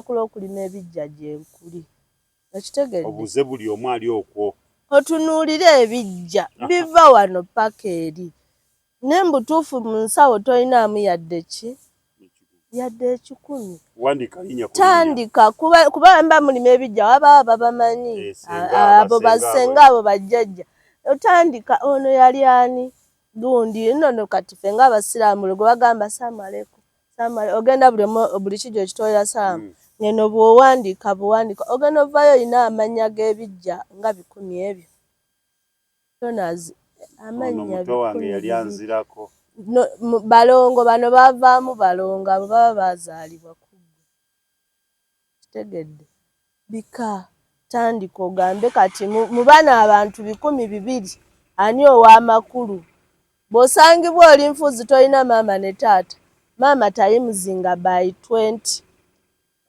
Olutakula okulima ebijja gyenkuli. Okitegedde? Obuze buli omu ali okwo. Otunuulire ebijja biva wano paka eri. Naye mbutuufu mu nsawo tolinaamu yadde ki? Yadde ekikumi. Tandika kuba kuba mba mulima ebijja wabaawo babamanyi eh, abo basenga abo bajjajja. Otandika ono yali ani? Gundi nno no kati ffe ng'abasiraamu lwe bagamba salaamu aleikum salaamu aleikum ogenda buli omu buli kijja okitwalira salaamu ng'eno bw'owandiika buwandiika ogenda ovaayo olina amannya g'ebijja nga bikumi ebyo tonazi amannya muto wange yali anzirako no, balongo bano bavaamu balongo abo baba baazaalibwa ku ggwe kitegedde Bika tandika ogambe kati mu bano abantu 20,000 ani ow'amakulu? Bw'osangibwa oli nfuuzi tolina maama ne taata, maama tayimuzinga by 20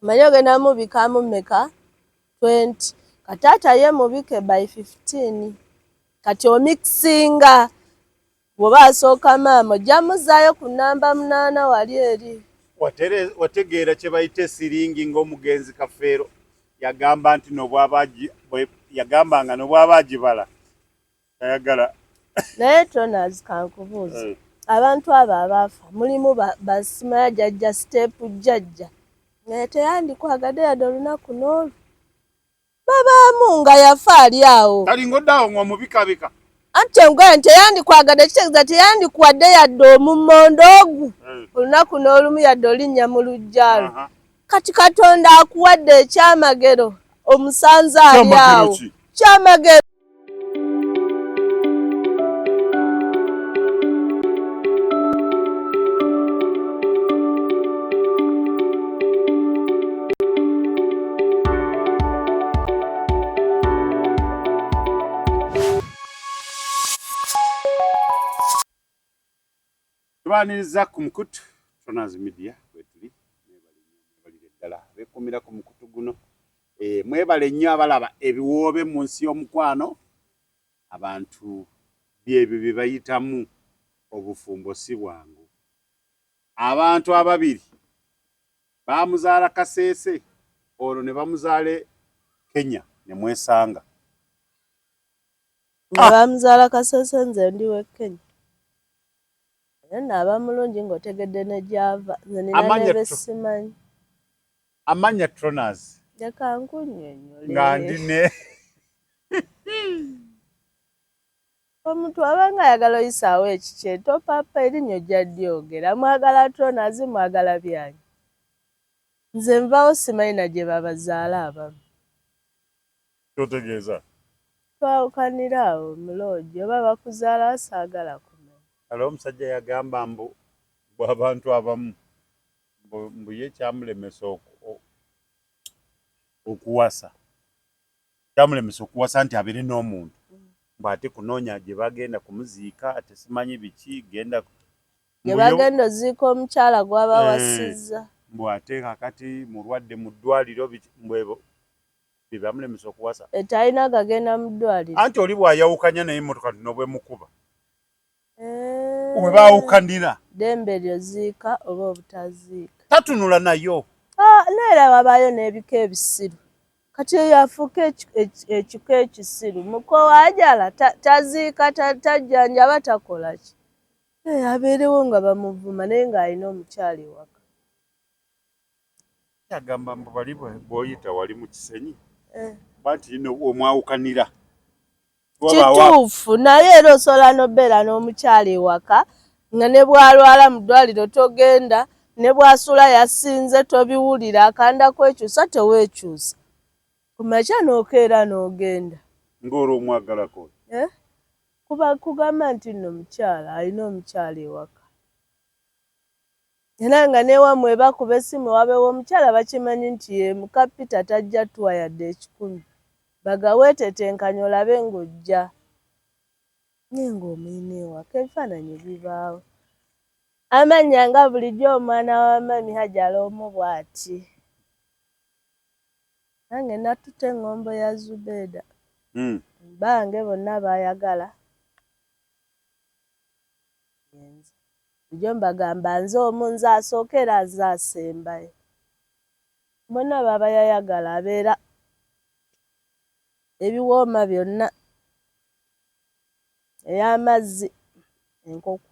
omanyi ogenda mubikamu meka? 20 ka taata ye mubike by 15 kati omixinga Bw'oba asooka maama ojja muzzaayo ku nnamba munaana wali eri. Wategeera kye bayita esiringi ng'omugenzi Kafeero yagamba nti nobwaba yagambanga nobwaba agibala tayagala. Naye Tonaz kankubuuze eh. Abantu abo abaafa mulimu basimaya jajja siteepu jjajja naye teyandikwagadde yadde olunaku n'olu. Babaamu nga yafa ali awo. Kali ng'odde awo ng'omubikabika. Anti kyenkugaye nti teyandikwagadde kitegeeza teyandikuwadde yadde omummonde ogu eh. olunaku n'olumu yadde olinnya mu luggya lwo. Kati Katonda akuwadde ekyamagero omusanze ali awo. Kyamagero. Tubaniriza ku mukutu Tonaz Media wetuli mwebalire ddala abeekuumira ku mukutu guno eh, mwebale nnyo abalaba ebiwoobe mu nsi y'omukwano abantu byebyo bye bayitamu obufumbo si bwangu abantu ababiri Baamuzaala Kasese olwo ne bamuzaala e Kenya ne mwesanga. Nga ah! bamuzaala Kasese nze ndi w'e Kenya. Naye nno aba mulungi ng'otegedde ne gy'ava. Nze nina ne be simanyi. Amannya Tronas. Leka nkunnyonnyole. Nga ndi ne Omuntu abanga ayagala oyisaawo ekikye topapa erinnya ojja dyogera mwagala tronazi mwagala byanyi nze nvawo simanyi na gyebabazaala abamu. Kyotegeeza? Twawukanira awo mu lodge oba bakuzaalawa saagala kumanya. Kale omusajja yagamba mbu mbu abantu abamu mbu ye kyamulemesa okuwasa kyamulemesa okuwasa nti abeere n'omuntu mbu ate kunoonya gye bagenda kumuziika ate simanyi biki genda gye bagenda oziika omukyala gwaba eh, wasizza mbu ate kakati mulwadde mu ddwaliro mbu ebo bye bamulemesa okuwasa etalina eh, gagenda mu ddwaliro anti oli bw'ayawukanya naye emmotoka nti nobwemukuba we baawukanira. Ddembe lyo ziika oba obutaziika. Tatunula nayo. Ah, naye era wabaayo n'ebika ebisiru. Kati eyo afuuka ekika ekisiru. Muko wajala taziika tajjanjaba takola ki. Eh, abeerewo nga bamuvuma naye ng'alina omukyala ewaka. Agamba mbu bali bw'oyita wali mu Kisenyi eh. banti no omwawukanira. Kituufu naye era osobola nobeera n'omukyala ewaka nga ne bwalwala mu ddwaliro togenda ne bwasula yasinze tobiwulira akanda kwekyusa teweekyusa ku makya n'okeera n'ogenda. Ng'olwo omwagalako? Eh? Kuba kugamba nti nno mukyala alina omukyala ewaka. Era nga n'ewammwe bakuba essimu wabeewo omukyala bakimanyi nti ye muka Peter tajja tuwa yadde ekikumi. Baga weetetenkanye olabe ng'ojja. Naye ng'omulina ewaka ebifaananyi bibaawo. Amannya nga bulijjo omwana wa mummy Hajara omu bw'ati. Nange natutte eŋŋombo ya Zubeda. Hmm. Bange bonna baayagala. Yenze. Bulijjo mbagamba nze omu nze asooka era nze asembayo. Bonna baba yayagala abeera ebiwooma byonna, ey'amazzi, enkoko.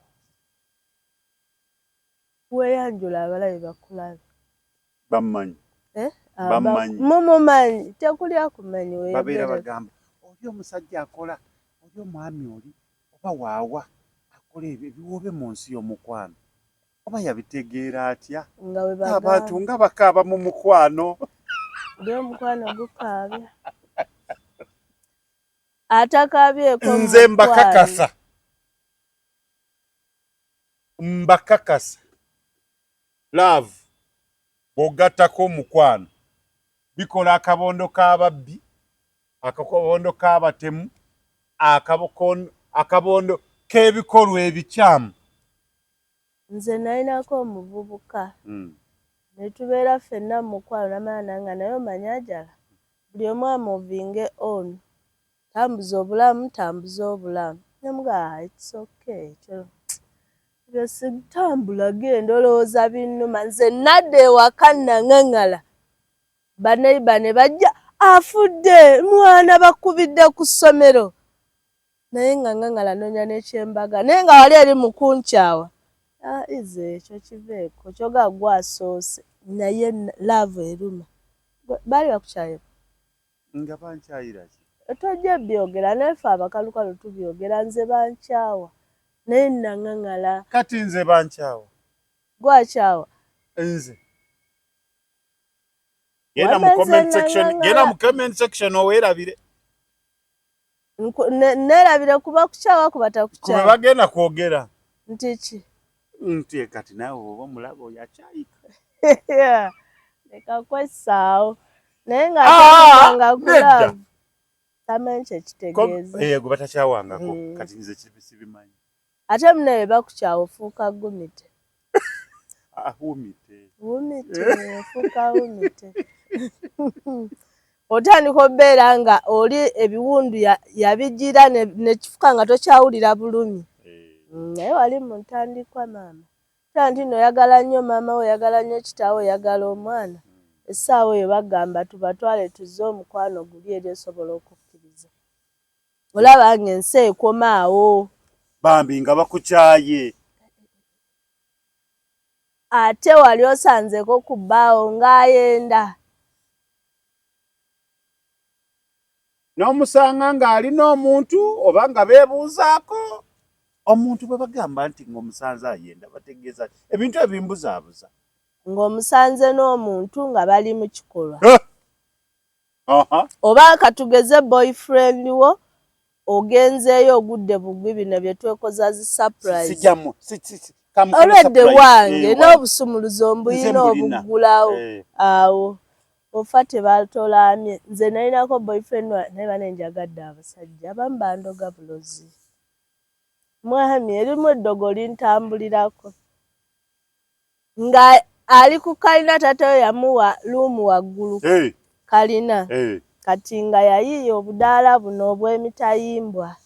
Weeyanjula abalabi bakulabe. Bammanyi. Eh? Bammanyi. Mumumanyi, tekuli akumanyi. Babeera Weeyogereko. bagamba oli omusajja akola, oli omwami oli oba waawa akola ebyo ebiwoobe mu nsi y'omukwano, oba yabitegeera atya? Nga bwe Abantu bagamba nga bakaaba mu mukwano. Oli omukwano gukaabya. Atakaabyeko mu Nze mukwano. Mbakakasa, mbakakasa, love bw'ogattako omukwano bikola akabondo k'ababbi, akabondo k'abatemu, akabondo k'ebikolwa ebikyamu. Nze nalinako omuvubuka ne tubeera ffenna mu mukwano namala nanga, naye omanyi ajala buli omu amovinge on, tambuza obulamu, tambuza obulamu. Nemugamba, "It's okay, ekyo ebyo sitambula, genda." Olowooza binnuma? Nze nadda ewaka naŋŋaŋala, baneiba ne bajja, afudde mwana, bakubidde ku ssomero, naye nga ŋŋaŋala noonya n'ekyembaga, naye nga wali eri mu kunkyawa. Ah, ize ekyo kiveeko, kyoga gwasoose, naye love eruma. Baali bakukyaye? Nga bankyayira ki? Tojja byogera, naye ffe abakalukalu tubyogera. Nze bankyawa, naye naŋŋaŋala. Kati nze bankyawa? Gwakyawa? Nze genda mu comment section, genda mu comment section oweerabire. Neerabire kuba kukyawa kuba takukyawa. Kuba bagenda kwogera. Nti ki? Nti kati naawe oba omulaba oyo akyayika. Leka kwessaawo, naye nga Ah, nga nedda. ku love tamanyi kyekitegeeza. Eh, gwe batakyawangako. Kati nze sibimanyi. Ate munaye bakukyawa ofuuka gumite. Ah, wumite. Wumite, ofuuka wumite, otandika obeera nga oli ebiwundu yabigira nekifuka nga tokyawulira bulumi. Eh. Naye wali mu ntandikwa, maama ta nti no oyagala nnyo maama we, oyagala nnyo kitaawe, oyagala omwana. Essaawa eyo bagamba tubatwale tuzze omukwano guli eri osobola okukkiriza, olaba ng'ensi ekoma awo. Bambi nga bakukyaye. Ate wali osanzeko ku bbaawo ng'ayenda? N'omusanga ng'alina omuntu oba nga beebuuzaako omuntu. Bwe bagamba nti ng'omusanze ayenda, bategeeza ki? Ebintu ebimbuzaabuza. Ng'omusanze n'omuntu nga bali mu kikolwa. Eh! Aha. Oba katugeze boyfriend wo, ogenzeeyo ogudde bugwi, bino bye twekoza zi surprise. Sijjamu kamukole olwedde surprise. Wange Eh, n'obusumuluzo Nze mbuyina mbulina. obuggulawo. Eh. Awo ofa tebatolamye. Nze nalinako boyfriend naye bane njagadde abasajja abamu bandoga bulozi. Mwami erimu eddogo lintambulirako nga ali ku kalina, taata we yamuwa room waggulu. Eh, Kalina. Eh. Kati nga yayiiya obudaala buno obw'emitayimbwa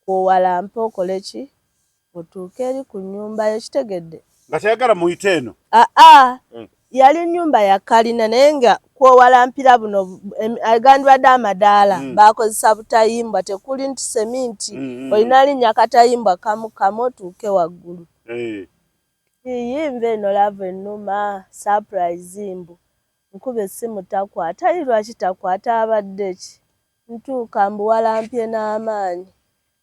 kwowalampa okole ki otuuke eri ku nnyumba yo, kitegedde? Nga tayagala muyite eno. Aa, yali nnyumba ya kalina, naye nga kwowalampira buno agandibadde amadaala. Bakozesa butayimbwa, tekuli nti seminti. Olina linnya katayimbwa kamu kamu otuuke waggulu. Eh. Iyi nva eno love ennuma, surprise mbu nkuba essimu takwata. Ayi, lwaki takwata? Abadde ki? Ntuuka mbu walampye n'amaanyi,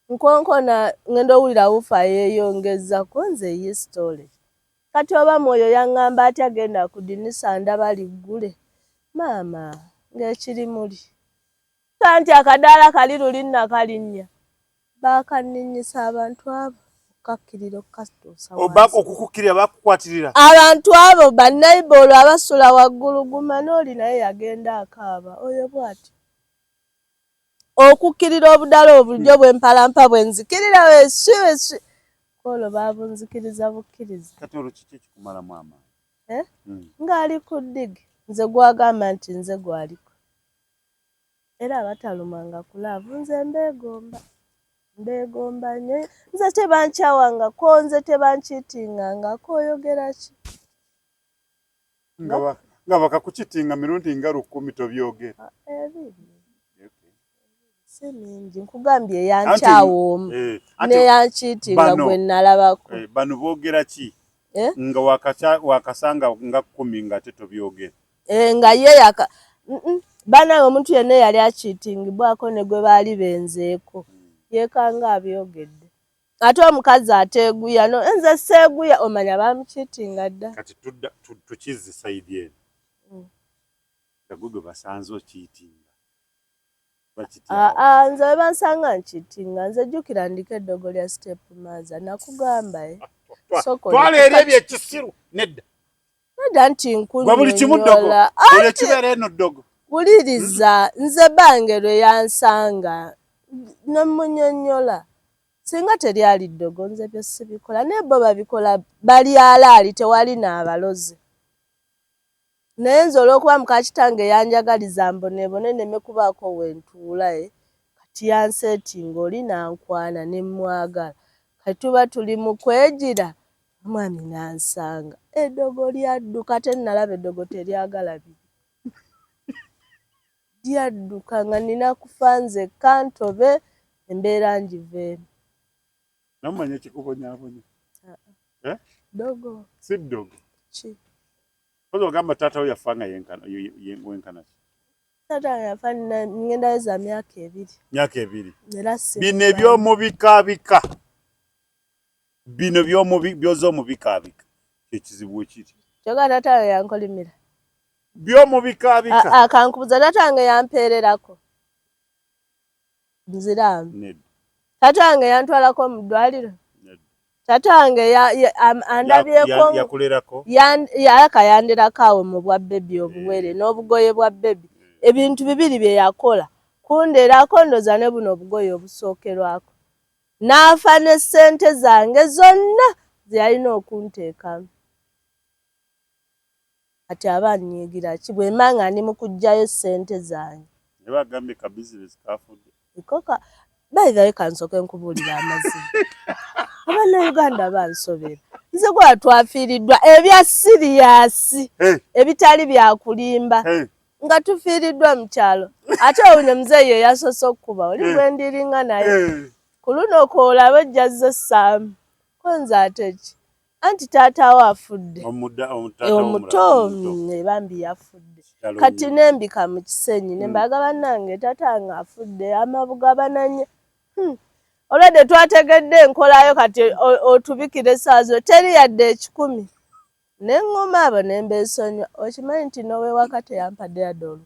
nkonkona, ngenda owulira wufa yeeyongezako. Nze ye story kati oba mwoyo yaŋŋamba atya? Genda ku dinisa ndaba liggule, maama ng'ekiri muli nti akadaala kali luli nakalinnya, baakaninnyisa abantu abo okkakkirira okkatuusa Oba wansi. Okukukkirira bakukwatirira. Abantu abo bannaiba olwo abasula waggulu, guma n'oli naye yagenda akaaba oyo bw'ati okukkirira obudaala obwo bulijjo bw'empalampa bwenzikirira weswi weswi kwolwo babunzikiriza bukkiriza. Kati olwo kiki ekikumalamu amaanyi? Eh? Mm. Ng'ali ku ddigi, nze gwagamba nti nze gwaliko, era abatalumanga ku love nze mbeegomba, mbeegomba nnyo. Nze tebankyawangako, nze tebankiitingangako, oyogera ki? Nga Nga bakakukitinga mirundi nga 1000 tobyogera. Ah, ebiri si mingi, nkugambye eyankyawa omu eh, neyankiitinga gwe nalabako. Eh, bano boogera ki eh? nga wakasanga nga 10 nga ate tobyogera? Nga ye yaka banange omuntu yenna eyali akiitingibwako ne gwe baali benzeeko yeekanga abyogedde. Ate omukazi ateeguya, no nze seeguya, omanya bamukiitinga dda. Kati tudda tukizze side eno nga gwe gwe basanze okiitinga. Aa, nze bwe bansanga nkiitinga, nze jjukira ndiko eddogo lya step mother, nakugamba twala eri ebyo ekisiru nedda. Nedda nti Gwe buli kimu ddogo, nkunnyonnyola. Buli ekibeera eno ddogo. Wuliriza, nze bange lwe yansanga ne mmunnyonnyola, singa teryali ddogo nze byo sibikola, naye bo babikola bali alaali tewali n'abalozi. Naye nze olw'okuba muka kitange yanjagaliza mboneebone nneme kubaako we ntuula, kati yanseetinga oli n'ankwana ne mmwagala. Kati tuba tuli mu kwegira, omwami n'ansanga. Eddogo lyadduka ate nalaba eddogo teryagala bibi. Lyadduka nga nnina kufa nzekka ntobe embeera ngiveemu. Namanya ekikubonyaabonya. Eh? Ddogo. Si ddogo. Ki? Kozi ogamba taata we yafa nga wenkana ki? Taata wange yafa ngendayo za myaka 2. Myaka 2. Era si Bino eby'omubikaabika. Bino by'oza omubikaabika. Ekizibu ekiri. Kyokka taata wange yankolimira. By'omubikaabika. Kankubuza, taata wange yampeererako. Nziraamu. Nedda. Taata wange yantwalako mu ddwaliro. Nedda. Taata wange andabyeko. Yakulerako? Yalaka yanderako awo mu bwa baby obuwere n'obugoye bwa baby. Ebintu bibiri bye yakola. Kunderako ndoza ne buno obugoye obusookerwako. N'afa ne ssente zange zonna ze yalina okunteekamu. Kati aba annyiigira ki bwe mba nga ndi mu kuggyayo ssente zange? Naye bagambye ka bizinesi kafudde. Koka by the way, kansooke nkubuulira amazima. Abannayuganda bansobera. Nze gwa twafiiriddwa ebya serious ebitali bya kulimba. Nga tufiiriddwa mu kyalo. Ate owunye muzeeyi ye yasoose okkuba oli gwe ndiringa naye. Ku luno kw'olaba ojjazza essaamu. Ko nze ate ki? Anti taata we afudde. Omuto bambi yafudde. Kati nembika mu Kisenyi ne mbaga bannange taata wange afudde amabugo abananye. Olwedde twategedde enkolayo kati otubikira essaawa zino teri yadde 100. Ne ŋŋuma abo ne mbeesonyiwa. Okimanyi nti n'ow'ewaka teyampadde yadde 1000.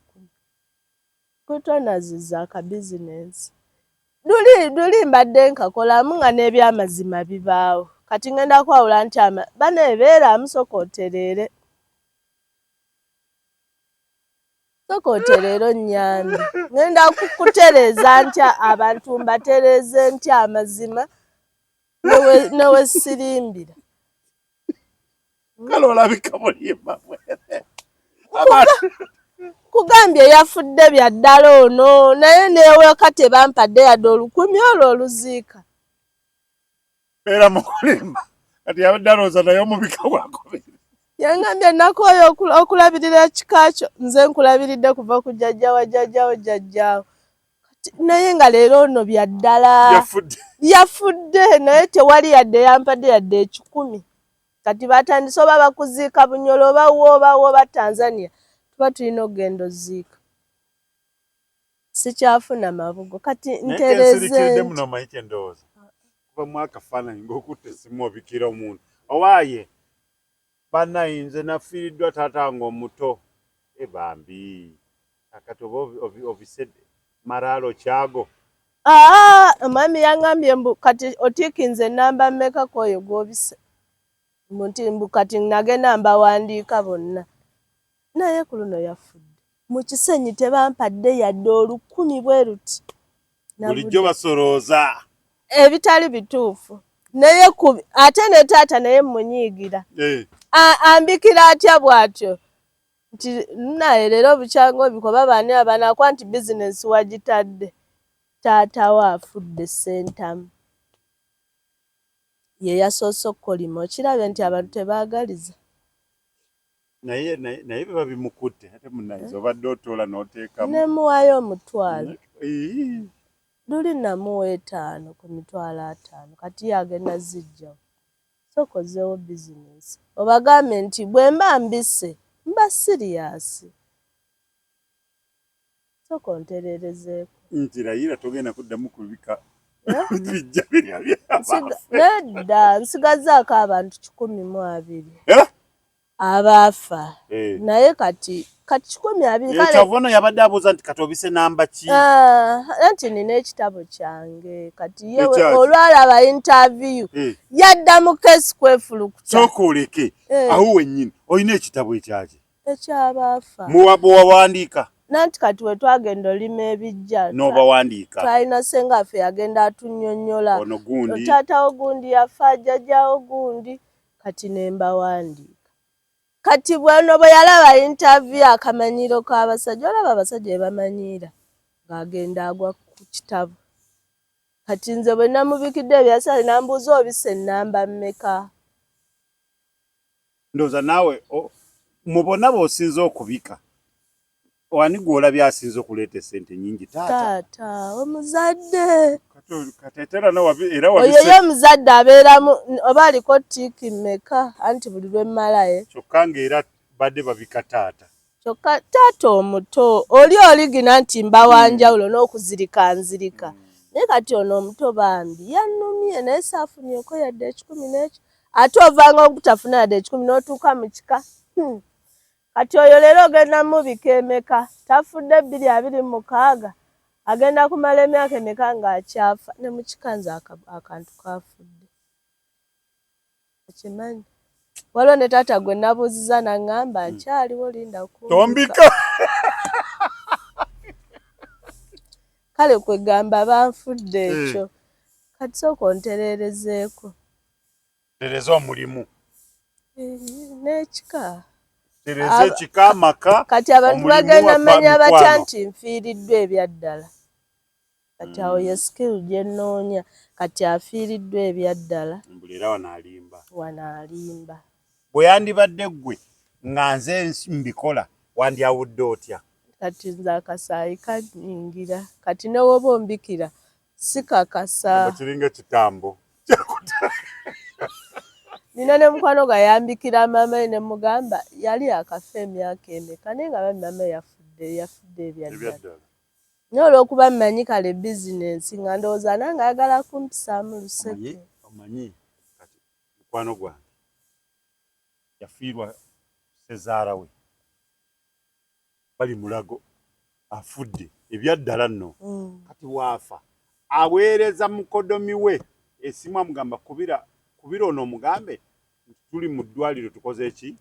Kutonaziza akabizinensi. Luli luli mbadde nkakolamu nga n'ebyamazima bibaawo. Kati ŋŋenda kwawula nti banne beeramu sooka otereere. Sooka otereere onnyambe. Ŋŋenda kukutereeza ntya abantu mbatereeze ntya amazima ne we sirimbira. Kale olabika bulimba bwere. Kugambye yafudde bya ddala ono naye n'ewaka tebampadde yadde 1000 olwo oluziika. Era mu kulimba. Kati yabadde alowooza naye omubika gwakubiri. Yangambye nakooye okulabirira ekika kyo, nze nkulabiridde kuva ku jjajja wa jjajjaawo jjajjaawo. Kati naye nga leero ono bya ddala. Yafudde. Yafudde naye tewali yadde yampadde yadde 100. Kati batandise oba bakuziika Bunyoro oba wa oba wa oba Tanzania, tuba tulina okugenda oziika. Sikyafuna mabugo kati Naye ntereeze kensirikiridde muno omanyi kye ndowooza. Kuba mu akafaananyi ng'okutta essimu obikira omuntu. Owaaye bannaye nze nafiiriddwa taata wange omuto. E bambi akati oba obise malaalo kyago. Aa, omwami yangambye mbu kati otiikinze ennamba mmeka kw'oyo gw'obise. Mbu nti mbu kati nagenda mbawandiika bonna. Naye ku luno yafudde. Mu Kisenyi tebampadde yadde 1000 bwe luti. Bulijjo basolooza. Ebitali bituufu. Naye ate ne taata naye mmunyiigira. Ambikira atya bw'atyo? Nti naye leero bukyanga obikoba baani abanaakuwa nti bizinensi wagitadde. Taata we afudde Ssentamu. Ye yasoose okukolima. Okirabye nti abantu tebaagaliza. Naye naye biba bimukutte ate munayiza obadde otoola n'oteekamu. Nemuwaayo 10. Luli namuwa 5 ku 50,000, kati ye agenda zijjawo. Sooka ozzeewo bizinensi, obagambe nti bwe mba mbisse mba serious. Sooka ontereerezeeko. Nti layira togenda kuddamu kubika bijja birya byabaffe. Nedda, nsigazzaako abantu 120 abaafa. Naye kati 120 kale. Kyova ono yabadde abuuza nti kati obise namba ki? Anti nina ekitabo kyange kati ye olwalaba interview yadda mu case kwefulukuta. Sooka oleke awo wennyini olina ekitabo ekyaki? Ekyabaafa. Muwawandiika? Nanti kati we twagenda olima ebijja n'obawandiika. Twalina ssenga waffe yagenda atunnyonnyola. Ono gundi. Taatawo gundi yafa, jjajjaawo gundi, kati ne mbawandiika. Kati bwano bwe yalaba interview akamanyiiro k'abasajja, olaba abasajja bwe bamanyiira ng'agenda agwa ku kitabo. Kati nze bwe namubikidde ebyasale n'ambuuza obisse ennamba mmeka? Ndowooza naawe mu bonna b'osinze okubika, wani gw'olabye asinze okuleeta essente nnyingi? Taata. Taata omuzadde. Kati era oyo ye omuzadde abeeramu oba aliko tiiki mmeka anti buli lwe mmalaye. Kyokka ng'era badde babika taata. Kyokka taata omuto oli oligina nti mba wa njawulo n'okuzirika nzirika. Naye kati ono omuto bambi yannumye naye saafunyeeko yadde 100 n'ekyo. Ate ovanga obutafuna yadde 100 n'otuuka mu kika. Kati oyo leero ogenda mubika emeka, tafudde 2026, agenda kumala emyaka emeka ng'akyafa, ne mu kika nze akantu kafudde. Okimanyi? Waliwo ne taata gwe nabuuziza n'aŋŋamba nkyaliwo linda kumbika. Tombika! Kale kwegamba banfudde ekyo. Kati sooka ontereerezeeko. Tereeza omulimu. N'ekika. Tereeza ekika, amaka. Kati abantu bagenda manya batya nti nfiiriddwa ebyaddala. Kati awo ye skill gye nnoonya. Kati afiiriddwa ebyaddala. Mbuli era wano alimba. Wano alimba. Bwe yandibadde ggwe nga nze mbikola wandyawudde otya? Kati nze akasaayi kannyingira. Kati ne bw'oba ombikira sikakasa. Kiringa kitambo. Nina ne mukwano gwe yambikira maama we ne mugamba yali akafa emyaka emeka naye nga bambi maama yafudde yafudde ebyaddala. Naye olw'okuba mmanyi kale bizinensi nga ndowooza nange ayagala kumpisaamu luseke. Omanyi kati mukwano gwange yafiirwa ssezaala we bali Mulago afudde ebyaddala nno. Kati waafa aweereza mukodomi we esimu amugamba kubira kubira ono omugambe nti tuli mu ddwaliro tukoze ki,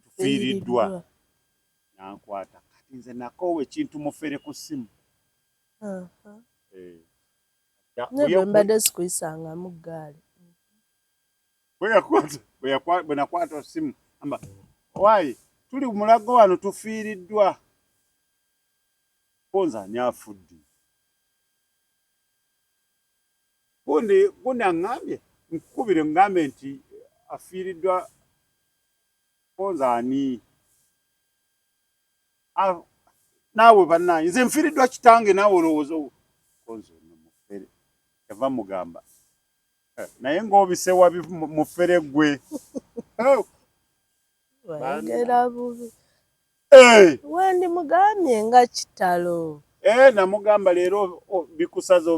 tufiiriddwa. Nankwata kati nze nakoowa ekintu mufere ku ssimu. Naye bwe mbadde sikuyisangamu ggaali. Bwe nakwata essimu amba waayi tuli Mulago wano tufiiriddwa. Ko nze ani afudde? Gundi gundi aŋŋambye nkukubire ngambe nti afiiriddwa ko nze ani? Naawe bannange nze nfiiriddwa kitange naawe olowooza ko nze ono mufere. Yava mugamba naye ng'obise wabi mufere ggwe. Wayogera bubi. Wendi mugambye nga kitalo. Namugamba leero bikusaza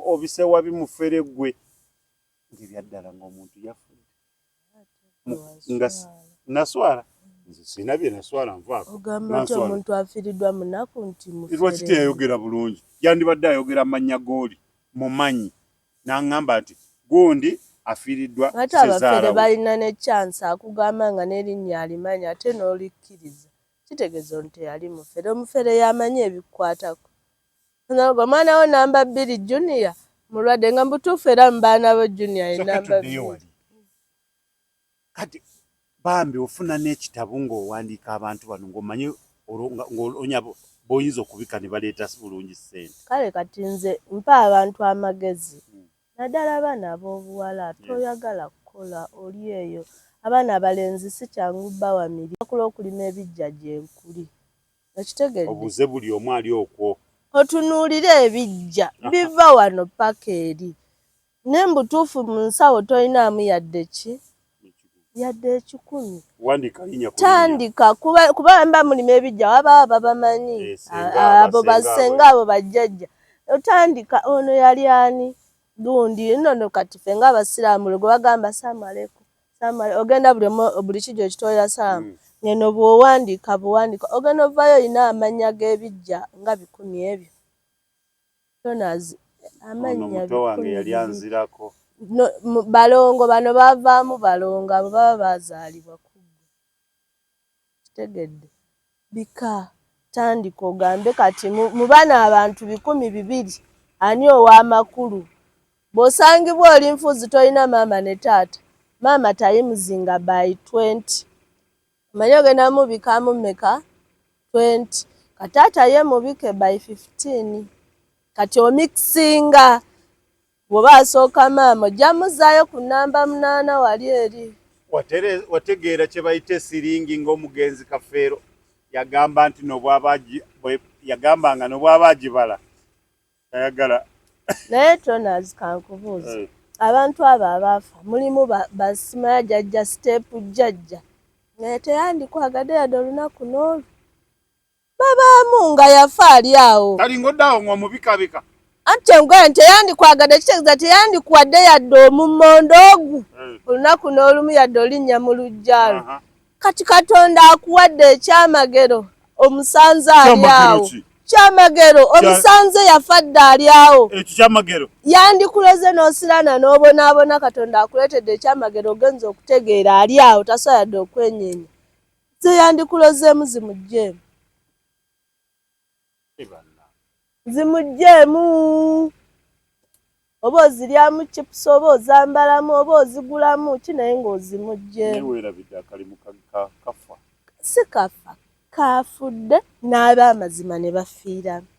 obise wabi mufere ggwe. Ng'ebyaddala ng'omuntu yafudde. Nga naswala. Nze sirina bye naswala nvaako. Ogamba otya omuntu afiiriddwa munaku nti mufere? Lwaki teyayogera bulungi? Yandibadde ayogera amannya g'oli mumanyi. N'aŋŋamba nti gundi afiiriddwa Ate abafere balina ne chance akugamba nga n'erinnya alimanyi ate n'olikkiriza. Kitegeeza ono teyali mufere. Omufere y'amanyi ebikukwatako. Omwana wo namba 2 Junior mulwadde nga mubutuufu era mu baana bo Junior ye namba 2. Kati bambi ofuna n'ekitabo ng'owandiika abantu bano ng'omanyi ng'onya b'oyinza okubika ne baleeta bulungi ssente. Kale kati nze mpa abantu amagezi naddala abaana ab'obuwala toyagala kukola oli eyo. Abaana abalenzi si kyangu bawa miri akula okulima ebijja gyekuli. Okitegedde? Obuze buli omu ali okwo. Otunuulire ebijja biva wano paka eri. Naye mbutuufu mu nsawo tolinaamu yadde ki? Yadde ekikumi. Tandika kuba kuba mba mulima ebijja wabaawo babamanyi eh, abo basenga abo bajjajja. Otandika ono yali ani? Gundi nno kati ffe ng'abasiraamu lwe bagamba salaamu aleikum salaamu aleikum ogenda buli buli kijja okitwalira salaamu ngeno bw'owandiika buwandiika ogenda ovaayo olina amannya g'ebijja nga bikumi ebyo tonazi amannya muto wange yali anzirako balongo bano bavaamu balongo abo baba baazaalibwa ku ggwe kitegedde bika tandika ogambe kati mu bano abantu bikumi bibiri ani ow'amakulu bw'osangibwa oli nfuuzi tolina maama ne taata maama tayimuzinga by 20 omanyi ogenda mubikamu meka 20 kataata ye mubike by 15 kati omixinga bw'oba asooka maama ojja muzaayo ku namba munaana wali eri. Wategeera kye bayita esiringi ng'omugenzi Kafeero yagamba nti yagamba nga nobwaba agibala tayagala. Naye Tonaz kankubuuze eh. Abantu abo abaafa mulimu basimaya jajja siteepu jjajja naye teyandikwagadde yadde olunaku n'olu babaamu nga yafa ali awo kalinga oddawo ng'omubikabika anti kyenkugaye nti teyandikwagadde kitegeeza teyandikuwadde yadde omummondo ogu eh. Olunaku n'olumu yadde olinnya mu luggya lwo kati Katonda akuwadde ekyamagero omusanze ali awo kyamagero omusanze yafa dda ali awo ekyo kyamagero yandikuloze n'osirana n'obonaabona Katonda akuleetedde ekyamagero ogenza okutegeera ali awo tasobola yadde okwenyenya ze yandikulozeemu zimugjeemu zimugjeemu oba oziryamu chips oba ozambalamu oba ozigulamu ki naye ng'ozimugjeemu si kafa kafudde n'ab'amazima ne bafiiramu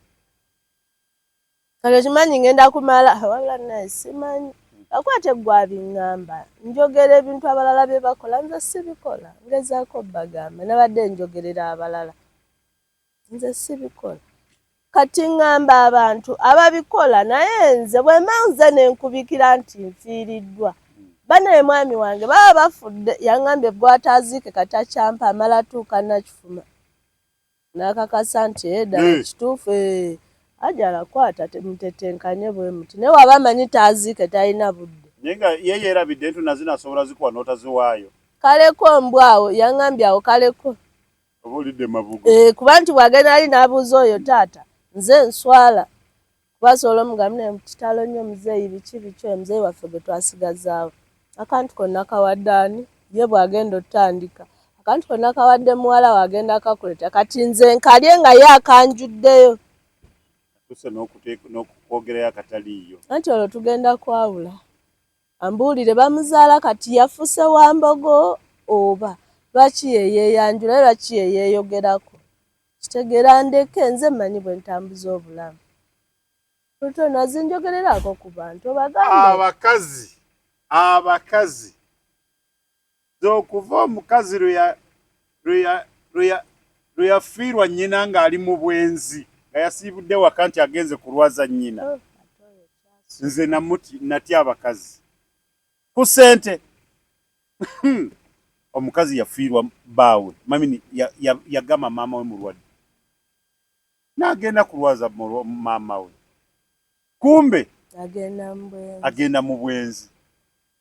kati okimanyi ngenda kumala wabula naye simanyi akwate gwabiŋŋamba njogera ebintu abalala bye bakola nze sibikola ngezaako bagamba nabadde njogerera abalala nze sibikola kati ŋŋamba abantu ababikola naye nze bwe mba nze ne nkubikira nti nfiiriddwa banaye mwami wange baba bafudde yaŋŋambye gw'ataaziike kati akyampa amala atuuka nakifuma n'akakasa nti eda eh, kituufu eh, ajala kwata mutetenkanye bwe muti naye waba amanyi taaziike talina budde naye nga ye yeerabidde nti nazino asobola zikuwa n'otaziwaayo kaleko mbwawo yaŋŋambye awo kaleko oba olidde mabugo eh, kuba nti bw'agenda ali n'abuuza oyo taata nze nswala kuba asobola omugamba naye kitalo nnyo muzeeyi biki biki oyo muzeeyi waffe gwe twasigazaawo akantu konna kawadde ani ye bw'agenda otandika akantu konna kawadde muwala we agenda akakuleta kati nze nkalye nga ye akanjuddeyo tuse n'okwogerayo akataliiyo anti olwo tugenda kwawula ambuulire bamuzaala kati yafuse wa mbogo oba lwaki yeyeeyanjula ye lwaki yeyeeyogerako kitegeera ndeke nze mmanyi bwe ntambuza obulamu lutono azinjogereraako ku bantu obagambe abakazi abakazi zokuva omukazi lwe yafiirwa nnyina ng'ali mu bwenzi nga yasiibudde waka nti agenze kulwaza nnyina oh, nze natya abakazi ku ssente omukazi yafiirwa bbaawe mamini yagamba maama we mulwadde n'agenda kulwaza maama we kumbe agenda mu bwenzi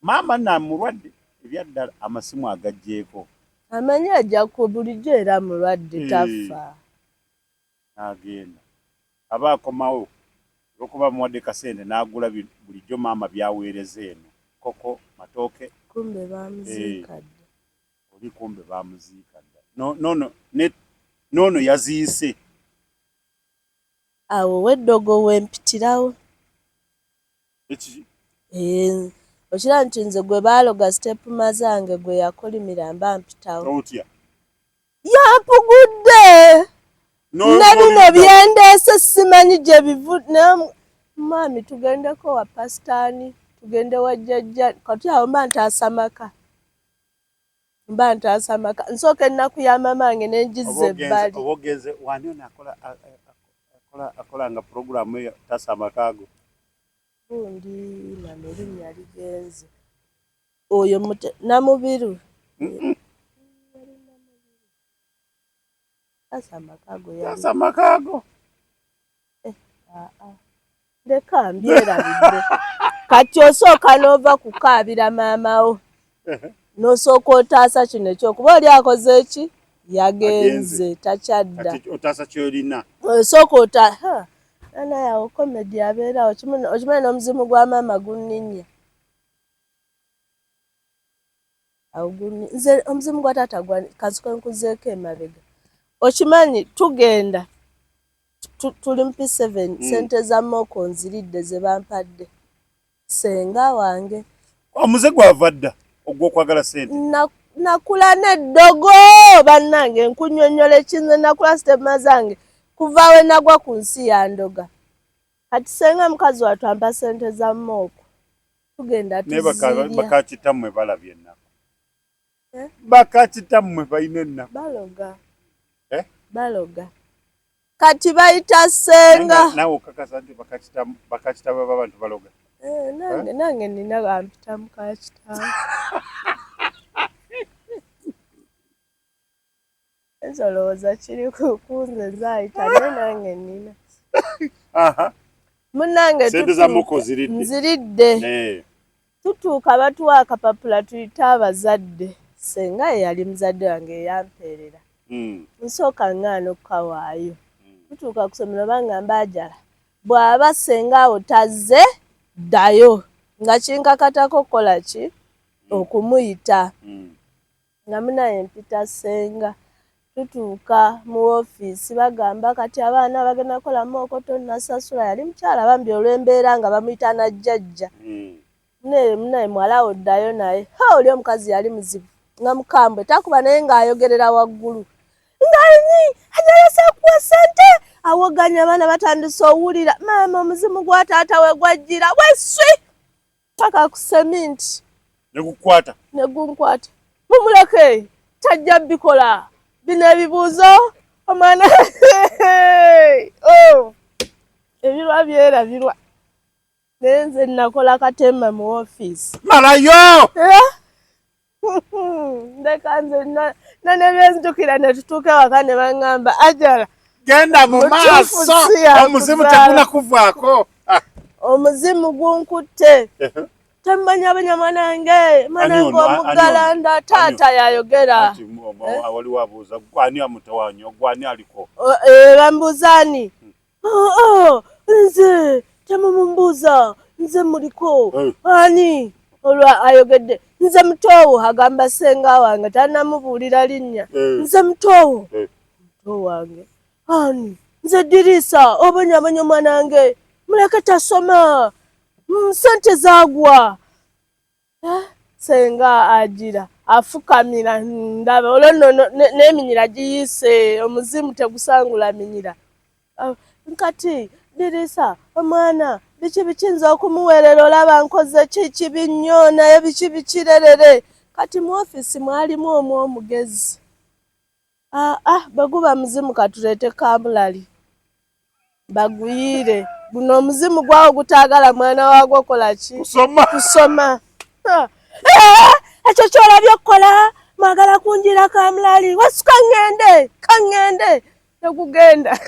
maama namulwadde ebyaddala amasimu agaggyeko amanyi ajja ku bulijjo era mulwadde tafa n'agenda aba akomawo olwokuba amuwadde kasente n'agula bulijjo maama by'aweereza eno koko matooke kumbe bamuziika dda oli kumbe bamuziika dda nono nono yaziise awo weddogo wempitirawo ekiki eh, okiraba nti nze gwe baaloga step mazange gwe yakolimira mba mpitawo otya yampugudde ne bino byendeese simanyi gye bivu naye mwami tugendeko wa pasitaani tugende wa jjajja kati awo mba ntaasa maka. Mba ntaasa maka, nsooka ennaku ya maama wange ne ngizza ebbali. Oba ogenze wani ono akola akolanga puroguramu eyo taasa amaka go? Gundi mama erinnya ligenze. Oyo Namubiru. Taasa amaka go yali. Taasa amaka go. Eh, ah, ah. Ndeka mbyerabidde. Kati osooka n'ova kukaabira maama wo. N'osooka otaasa kino ekyokuba oli akoze ki? Yagenze takyadda. Otaasa ky'olina. Osooka ota naye awo komedi abeerawo okimanyi n'omuzimu gwa maama gunninnya. Awo nze omuzimu gwa taata gwa kasiko nkuzeeko emabega. Okimanyi tugenda tuli mu P7 sente za moko nziridde ze bampadde. Ssenga wange. Omuze gwava dda ogw'okwagala ssente. Nakula n'eddogo bannange nkunnyonnyola ekinze nakula sitema zange kuva we nagwa ku nsi yandoga. Kati ssenga mukazi wattu ampa ssente za mooko. Tugenda tuzirya. Bakakitammwe balabye ennaku. Eh? Bakakitammwe balina ennaku. Baloga. Eh? Baloga. Kati bayita ssenga. Naawe okakasa nti bakakitammwe b'abantu baloga? Eh, nange nina bampita mukakitammwe. Nze olowooza kiri ku nze nze ayita naye nange nina. Munnange Ssente za moko ziridde. Nziridde. Tutuuka batuwa akapapula tuyite abazadde. Ssenga ye yali muzadde wange eyampeerera. Nsooka ŋŋaana okukawaayo. Tutuuka ku ssomero bangamba Ajala bw'aba ssenga awo tazze ddayo nga kinkakatako okukola ki? Okumuyita. Nga munnaye mpita ssenga. Tutuuka mu woofiisi bagamba kati abaana bagenda kukola mooko tonnasasula yali mukyala bambi olw'embeera nga bamuyita na jjajja. Munnaye muwala wo ddayo naye. Ha oli omukazi yali muzibu nga mukambwe takuba naye ng'ayogerera waggulu. Nga nyi Ajala saakuwa ssente awoganya abaana batandise owulira maama omuzimu gwa taata we gwajjira weswi paka ku seminti. Ne gukukwata? Ne gunkwata. Mumuleke tajja bikola bino ebibuuzo omwana oh ebirwa byerabirwa naye nze nakola katemba mu woofiisi. Malayo! Ndeka nze nanebyenzijukira ne tutuuka ewaka ne baŋŋamba Ajala Genda mu maaso omuzimu tegunakuvaako. Omuzimu gunkutte. Temmanyabanya mwanange mwanange omuggalanda taata yayogera. Waliwo abuuza gwani amutawaanya gwani aliko? Bambuuza ani? Nze temumumbuuza nze muliko ani? Olwo ayogedde nze mutoowo agamba ssenga wange tannamubuulira linnya. Nze mutoowo. Muto wange ani? Nze Diriisa obonyabonya omwanange muleke tasoma ssente zaagwa. Ssenga agira afukamira ndaba olwo nno n'eminyira giyiise omuzimu tegusangula minyira. Nkati Diriisa omwana biki biki nze okumuweerera olaba nkoze ki kibi nnyo naye biki bikirerere. Kati mu ofiisi mwalimu omu omugezi. Bwe guba muzimu katuleete kaamulali baguyiire guno omuzimu gwawo gutaagala mwana waagwo kola ki? Kusoma. Ekyo ky'olabye okukola mwagala kunjira kaamulali wasuka ŋŋende kaŋŋende negugenda.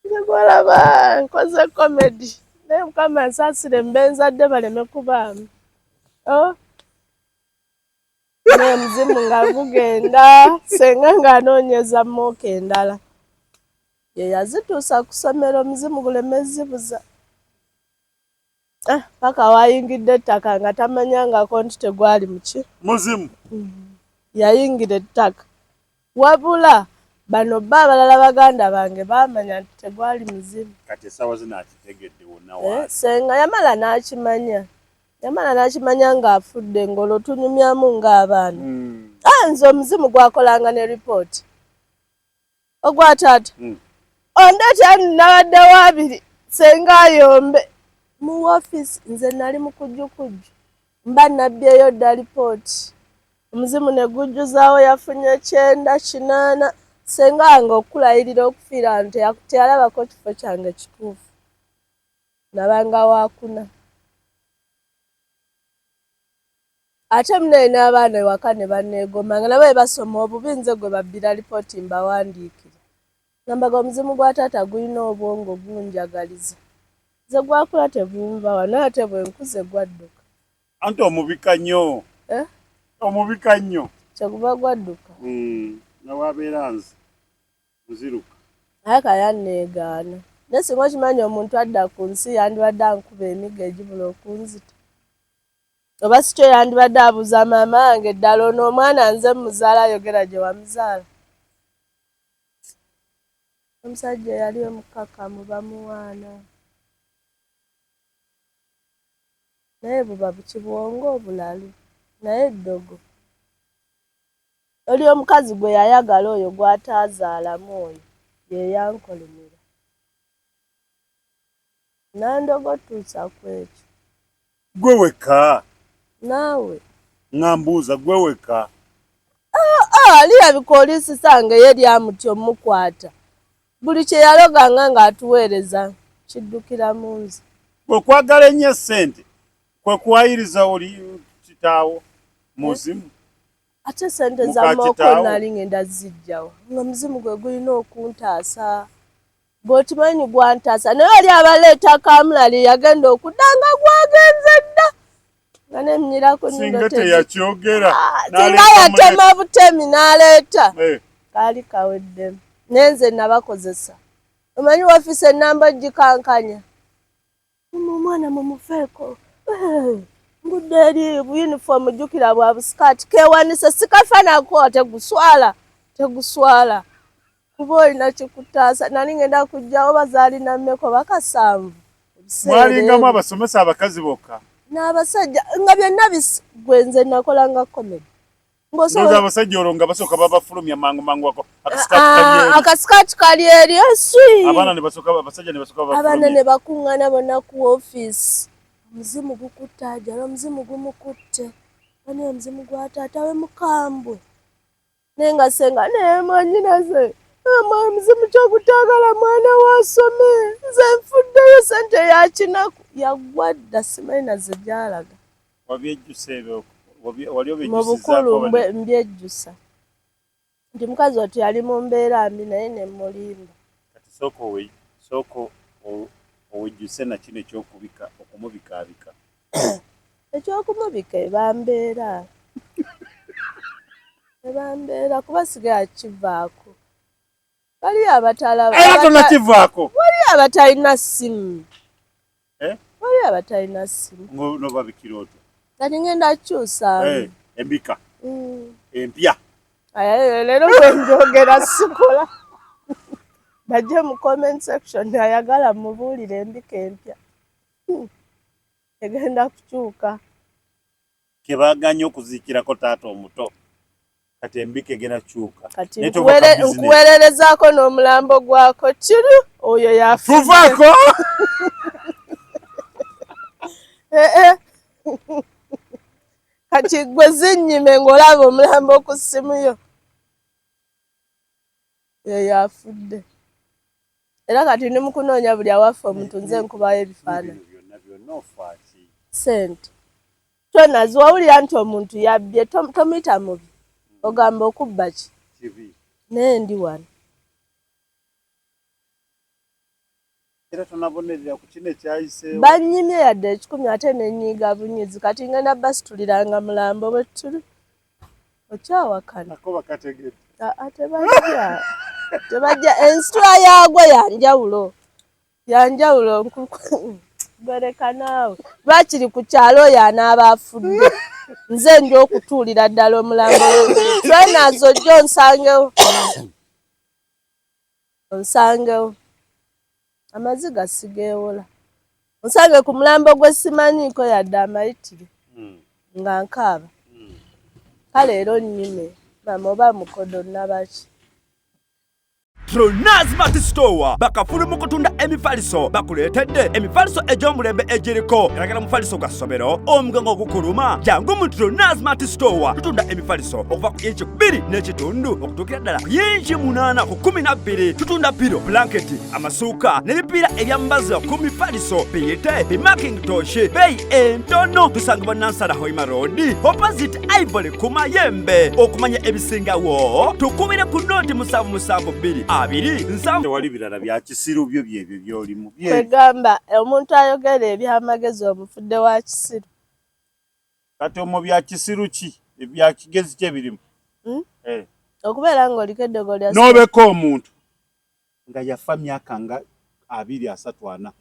Nze gw'olaba nkoze comedy naye Mukama nsaasire mbe nzadde baleme kubaamu. Oh. Naye omuzimu nga gugenda ssenga ng'anoonyeza mooko endala. Ye yazituusa ku ssomero omuzimu guleme zibuza. Paka wayingidde ettaka nga tamanyangako nti tegwali muki? Muzimu. Yayingira ettaka. Wabula bano bo abalala baganda bange baamanya nti tegwali muzimu. Kati essaawa zino akitegedde wonna waali. Ssenga yamala n'akimanya. Yamala n'akimanya ng'afudde ng'olwo tunyumyamu ng'abaana. Nze omuzimu gwakolanga ne ripooti. Ogwa taata. Ondeetera nabadde waabiri ssenga ayombe. Mu woofiisi nze nali mukujjukujju. Mba nabbyeyo dda lipooti. Omuzimu ne gujjuzaawo yafunye 98. Ssenga wange okukulayirira okufiira wano teyalabako kifo kyange kituufu. Nabanga waakuna. Ate munaye n'abaana ewaka ne banneegomba nga nabo bwe basoma obubi nze gwe babbira lipooti mbawandiikire. Ngambaga omuzimu gwa taata gulina obwongo gunjagaliza. Nze gwakula tegunva wano ate bwe nkuze gwadduka. Anti omubika nnyo. Eh? Omubika nnyo. Kyeguva gwadduka. Nawabeera nze nziruka. Naye kayanneegaana. Naye singa okimanyi omuntu adda ku nsi yandibadde ankuba emiggo egibula okunzita. Oba sikyo yandibadde abuuza maama wange ddala ono omwana nze mmuzaala ayogera gye wamuzaala. Omusajja eyali omukkakkamu bamuwaana. Naye buba bukibwongo obulalu naye eddogo. Oli omukazi gwe yayagala oyo gw'ataazaalamu oyo ye yankolimira. Nandoga otuusa ku ekyo. Gwe wekka? Naawe. Nga mbuuza gwe wekka? Ah, ah, lirabika olisisa nga ye lyamutya omukwata. Buli kye yaloganga ng'atuweereza kiddukira mu nze. Gwe okwagala ennyo ssente kwe kuwayiriza oli kitaawo muzimu. Ate ssente za mooko nali ngenda zijjawa nga muzimu gwe gulina okuntaasa. Bw'okimanyi gwantaasa naye oli abaleeta kamulali yagenda okudda nga gwagenze dda nga nemnyirako singa teyakyogera singa yatema butemi n'aleeta kaali kaweddemu naye nze nabakozesa. Omanyi woofiisi ennamba ogikankanya omwana mumufeeko ngudde eri buyunifoomu jjukira bwa busikaati keewanise sikafanako teguswala teguswala kuba olina kikutaasa nali ngenda kujjawo bazaalina mmeka oba kasanvu. Mwalingamu abasomesa abakazi bokka n'abasajja nga byonna gwe nze nakolanga comedy. Ng'osobola abasajja olwo nga basooka babafulumya mangu mangu ako akasikaati kali eri eswi abaana ne basooka abasajja ne basooka babafulumya abaana ne bakuŋŋaana bonna ku ofiisi. Omuzimu gukutte ajala omuzimu gumukutte bani omuzimu gwa taata we mukambwe naye nga ssenga naye mwannyinaze omuzimu kyogutagala mwana wasome nze nfuddeyo ssente ya kinaku yaggwa dda simanyi naze gy'alaga. Wabyejjusa ebyo wali mu bukulu mbyejjusa nti mukazi wattu yali mu mbeera mbi naye ne mmulimba. Kati sooka owejjuse na kino eky'okubika okumubikaabika. Ekyokumubika eba mbeera eba mbeera kuba sigala kivaako. Waliyo abatalaba era tonakivaako. Waliyo abatalina ssimu. Waliyo abatalina ssimu. N'obabikira otya? Kati ngenda kukyusaamu. Embika empya. Leero bwe njogera sikola. Bajje mu comment section ayagala mubuulire embika empya. Egenda kukyuka. Kebaganye okuziikirako taata omuto. Kati embika egenda kukyuka. Kati nkuweererezaako n'omulambo gwako kiri oyo yafudde. Tuvaako! Kati gwe zinnyime ng'olaba omulambo ku ssimu yo. Eyo afudde. Era kati ndi mu kunoonya buli awaffe omuntu nze nkubayo ebifaananyi. Byonna byonna ofa ki? Ssente. Tonazi wawulira nti omuntu yabbye tomuyita mubi. Ogamba okubba ki? Kibi. Naye ndi wano. Era tonabonerera ku kino ekyayiseewo. Bannyimye yadde 100 ate ne nnyiiga bunyiizi kati ngenda basituliranga mulambo bwe tuli. Okyawakana. Nako bakategedde. Tebajja. Tebajja ensitula yaagwo ya njawulo. Ya njawulo gwereka naawe. Lwakiri ku kyalo oyo anaaba afudde. Nze nja okutuulira ddala omulambo. Twenazo ojja onsangewo. Onsangewo. Amaziga sigeewola. Onsange ku mulambo gwe simanyiiko yadde amayitire. Nga nkaaba. Kale era onnyime maama oba mukodo nnabaki. Aba Tronaz Mart Store bakafulu mu kutunda emifaliso, bakuleetedde emifaliso egy'omulembe egiriko galagala mufaliso gwa ssomero, omugongo gukuluma. Jangu mu Tronaz Mart Store, tutunda emifaliso okuva ku inci 2.5 okutuukira ddala ku yinci 8 ku 12. Tutunda piro, blanketi, amasuuka n'ebipiira ebyambazibwa ku mifaliso, biyite bimakintosh, beeyi entono. Tusangibwa Nansana Hoima Road, opposite Ivory ku Mayembe. Okumanya ebisingawo tukubire ku noti 772 27. Tewali birala bya kisiru, byo byebyo byolimu. Kwegamba omuntu ayogera ebyamagezi omufudde wa kisiru. Kati omwo bya kisiru ki, ebya kigezi ki ebirimu? Eh. Okubeera ng'oliko eddogo lya n'obeka omuntu nga yafa myaka nga 20 30 40.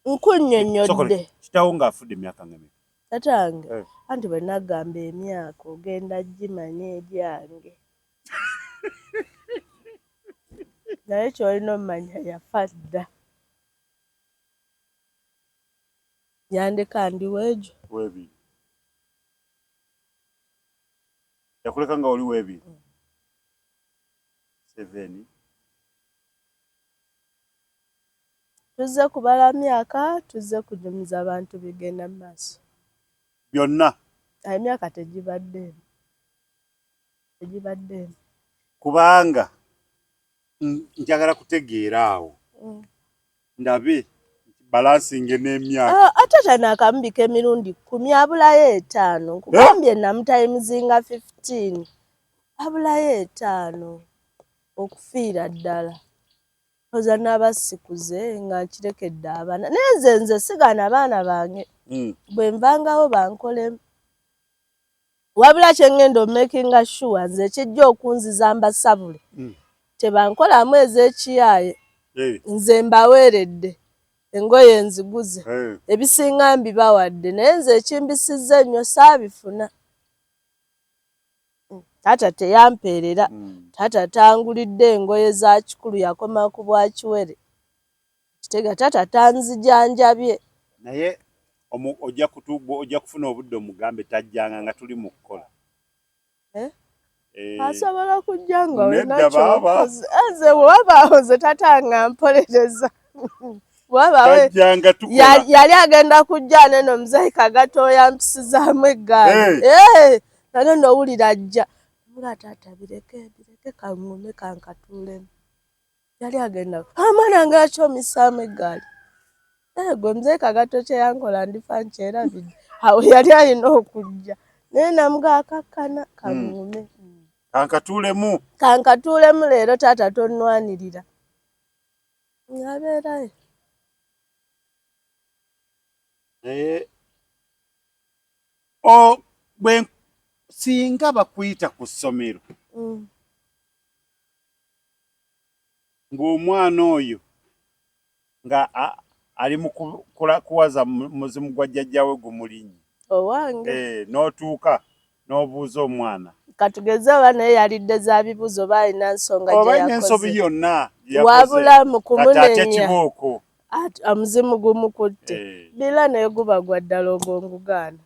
Nkunnyonnyodde. Kitawo ng'afudde emyaka nga emeka? Tatange anti bwe nagamba emyaka ogenda gimanya egyange. Naye ky'olina omanya yafa dda. Yandeka ndi weegyo. Weebiri. Yakuleka nga oli weebiri. 7. Tuzze kubala myaka, tuzze kunyumiza abantu bigenda mu maaso. Byonna. Emyaka tegibadde emu. Tegibadde emu. Kubanga njagala kutegeera awo. Ndabe balansinge n'emyaka. Ate tano akamubika emirundi 10 abulayo 5. Nkugambye namutayimuzinga 15. Abulayo 5 okufiira ddala. Oza n'abasikuze nga nkirekedde abaana. Naye nze sigaana abaana bange. Bwe nvangawo bankolemu. Wabula kye ngenda omakinga sure nze kijja okunziza mbasabule. Tebankolamu ez'ekiyaaye. Nze mbaweeredde. Engoye nziguze. Ebisinga mbibawadde. Naye nze ekimbisizza ennyo saabifuna. Taata teyampeerera. Taata tangulidde engoye za kikulu, yakoma ku bwa kiwere. Kitega taata tanzijanjabye. Naye ojja kufuna obudde omugambe tajjanga nga tuli mu kukola. Asobola kujja nga olina ky'okoze. Nze bw'wabaawo nze taata nga mpolereza. Tajjanga tukola. Yali agenda kujja neno muzeeyi Kagato yampisizaamu eggaali. Nagenda owulira ajja. Mula taata bireke bireke kaŋŋume kankatuulemu. Yali agenda omwana wange lwaki omissaamu eggaali? Gwe muzeeyi Kagato kye yankola ndifa nkyerabidde. Awo yali alina okujja. Naye namugaa kakkana kaŋŋume. Kankatuulemu. Kankatuulemu leero taata tonnwanirira. Abeerayo. Naye bwe singa bakuyita ku ssomero ng'omwana oyo nga ali mu kuwaza muzimu gwa jjajjaawe gumulinnye. Owange. N'otuuka n'obuuza omwana. Katugeze oba naye yalidde za bibuuzo oba alina nsonga gye Oba alina yakoze. ensobi yonna gye yakoze. Wabula mu Kati atya kumunenya. kibooko. Omuzimu gumukutte. Bira naye guba gwa ddala ogwo ngugaana.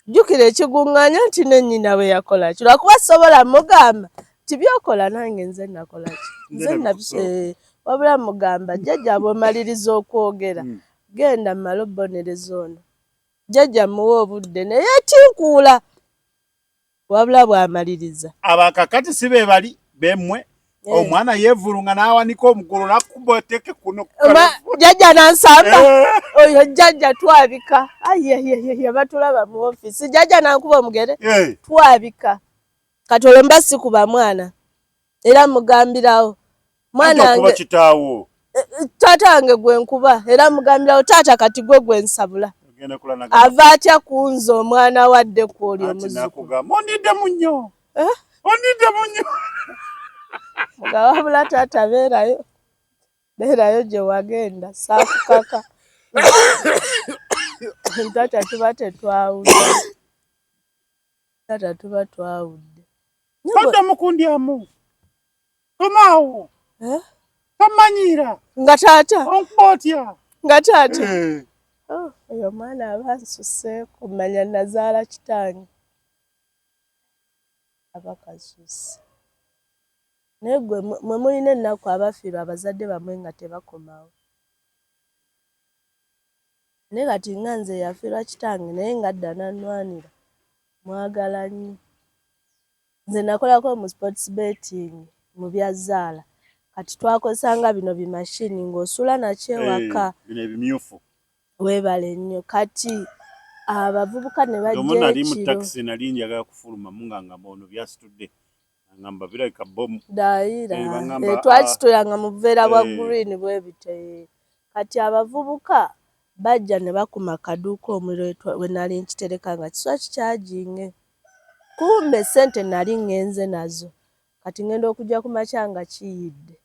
Jjukira ekiguŋŋaanya nti ne nnyina bwe yakola ki. Lwakuba sobola mugamba nti by'okola nange nze nakola ki. Nze wabula mugamba jjajja bw'omaliriza okwogera genda mmale obbonereza ono. Jjajja muwe obudde naye tinkuula. Wabula bw'amaliriza. Abakakati si be bali bemmwe. Omwana yeevulunga n'awanika omugulu n'akuba oteeke kuno. Jjajja n'ansamba. Oyo jjajja twabika. Ayyayayaya batulaba mu ofiisi. Jjajja n'ankuba omugere. Twabika. Kati olwo mba sikuba mwana. Era mugambirawo. Mwana wange kitaawo. Taata wange gwe nkuba. Era mugambirawo taata kati gwe gwe nsabula. Ava atya kunze omwana wadde ku oli omuzzukulu. Onidde munnyo. Onidde munnyo. Mugaba wabula taata beerayo. Beerayo gye wagenda saakukaka. Taata tuba tetwawudde. Taata tuba twawudde. Todda mukundyamu. Komaawo. Tomanyiira. Nga taata. Onkuba otya? Nga taata. Oyo omwana aba nsuseeko manya nazaala kitange. Aba kasusse. Naye gwe mwe mulina ennaku abafiirwa abazadde bammwe nga tebakomawo. Naye kati nga nze eyafiirwa kitange naye nga adda n'annwanira, mwagala nnyo. Nze nakolako mu sports betting mu bya zzaala kati twakozesanga bino bi machine ng'osula nakyo ewaka. Eh, bino ebimyufu. Weebale nnyo. Kati abavubuka ne bajja ekiro. Nali mu takisi nali njagala kufulumamu nga ngamba ono byasitudde ngamba birabika bomu. Dayira. Eh, eh, twakitulanga mu buveera bwa green bwe bityo. Kati abavubuka bajja ne bakuma kaduuka omuliro we nali nkitereka nga kiswa kikyaginge. Kumbe ssente nali ŋŋenze nazo. Kati ŋŋenda okujja ku makya nga kiyidde.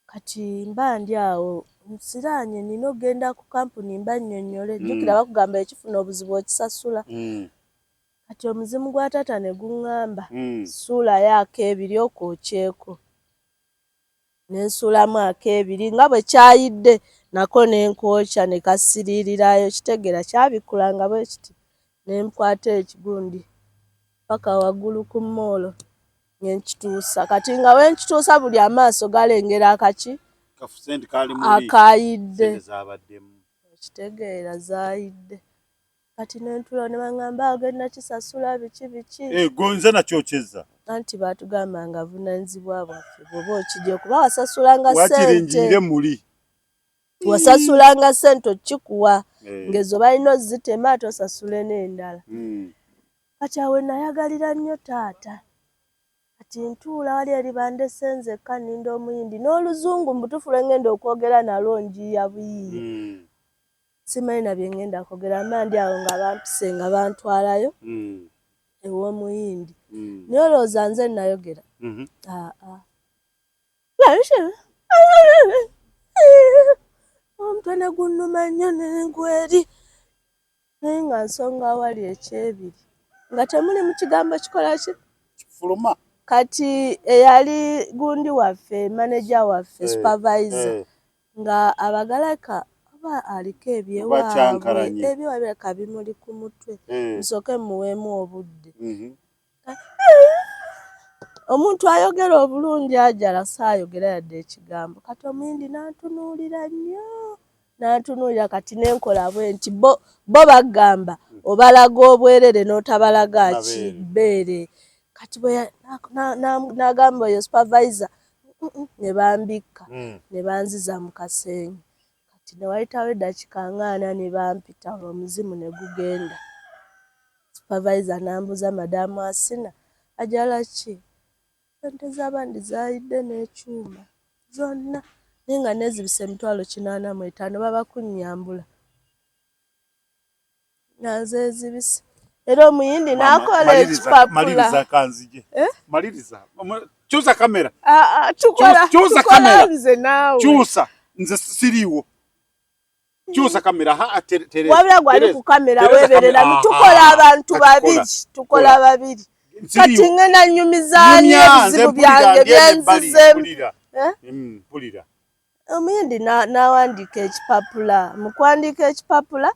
Kati mba ndi awo nsiraanye nina okugenda ku kampuni mbannyonnyole. Jjukira bakugamba ekifuna obuzibu okisasula. Kati omuzimu gwa taata ne guŋŋamba suulayo ak'ebiri okwokyeko. Ne nsuulamu ak'ebiri nga bwe kyayidde nako ne nkookya ne kasiriirirayo. Okitegeera kyabikkulanga bwe kiti ne nkwata ekigundi ppaka waggulu ku mmoolo ne nkituusa. Kati nga we nkituusa buli amaaso galengera akaki akaayidde. Okitegeera zaayidde. Kati nentula ne bangamba agenda kisasula biki biki. Eh, gonze nakyokyeza. Anti batugamba nga vunanyizibwa bwaffe bwoba okigye kuba wasasulanga sente. Wakiri njiire muli. Wasasulanga sente okikuwa eh. Ngezo balina ozitema ate osasule n'endala. Kati awo nayagalira nnyo taata. Kati ntuula wali eri bandese nzekka nninda omuyindi n'oluzungu mbutuufu lwe ngenda okwogera nalwo njiiya buyiiya. Simanyi na bye ngenda kwogera mba ndi awo nga bampise nga bantwalayo ew'omuyindi. Naye olowooza nze nayogera? Aa. Omutwe ne gunnuma nnyo ne ngwa eri. Naye nga nsonga awali ekyebiri nga temuli mu kigambo kikola ki? Kifuluma. Kati eyali gundi waffe maneja waffe supervisor nga abagalaka oba aliko ebyewaabwe ebyewaabwe bimuli ku mutwe nsooke mmuweemu obudde. Omuntu ayogera obulungi ajala saayogera yadde ekigambo. Kati omuyindi n'antunuulira nnyo n'antunuulira kati ne nkola bwe nti bo bo bagamba obalaga obwerere n'otabalaga ki bbeere. Kati bwe n'agamba oyo supervisor ne bambikka ne banziza mu kasenge. Kati ne wayitawo eddakiika nga ana ne bampita olwo omuzimu ne gugenda. Supervisor n'ambuuza madaamu Asina ajala ki? Ssente z'abandi zaayidde n'ekyuma zonna naye nga neezibisa emitwalo 85 baba kunnyambula nga nzeezibise era omuyindi n'akola ekipapula. Maliriza kanzije. Eh? Maliriza. Kyusa kamera. Ah, ah, tukola kyusa kamera. Nze naawe. Kyusa. Nze siriiwo. Kyusa kamera ha tereza. Wabula gwali ku kamera weberera tukola abantu babiri tukola babiri. Kati ngenda nyumizaani ebizibu byange byenzizemu. Eh? Mpulira. Omuyindi n'awandiika ekipapula. Mu kuwandiika ekipapula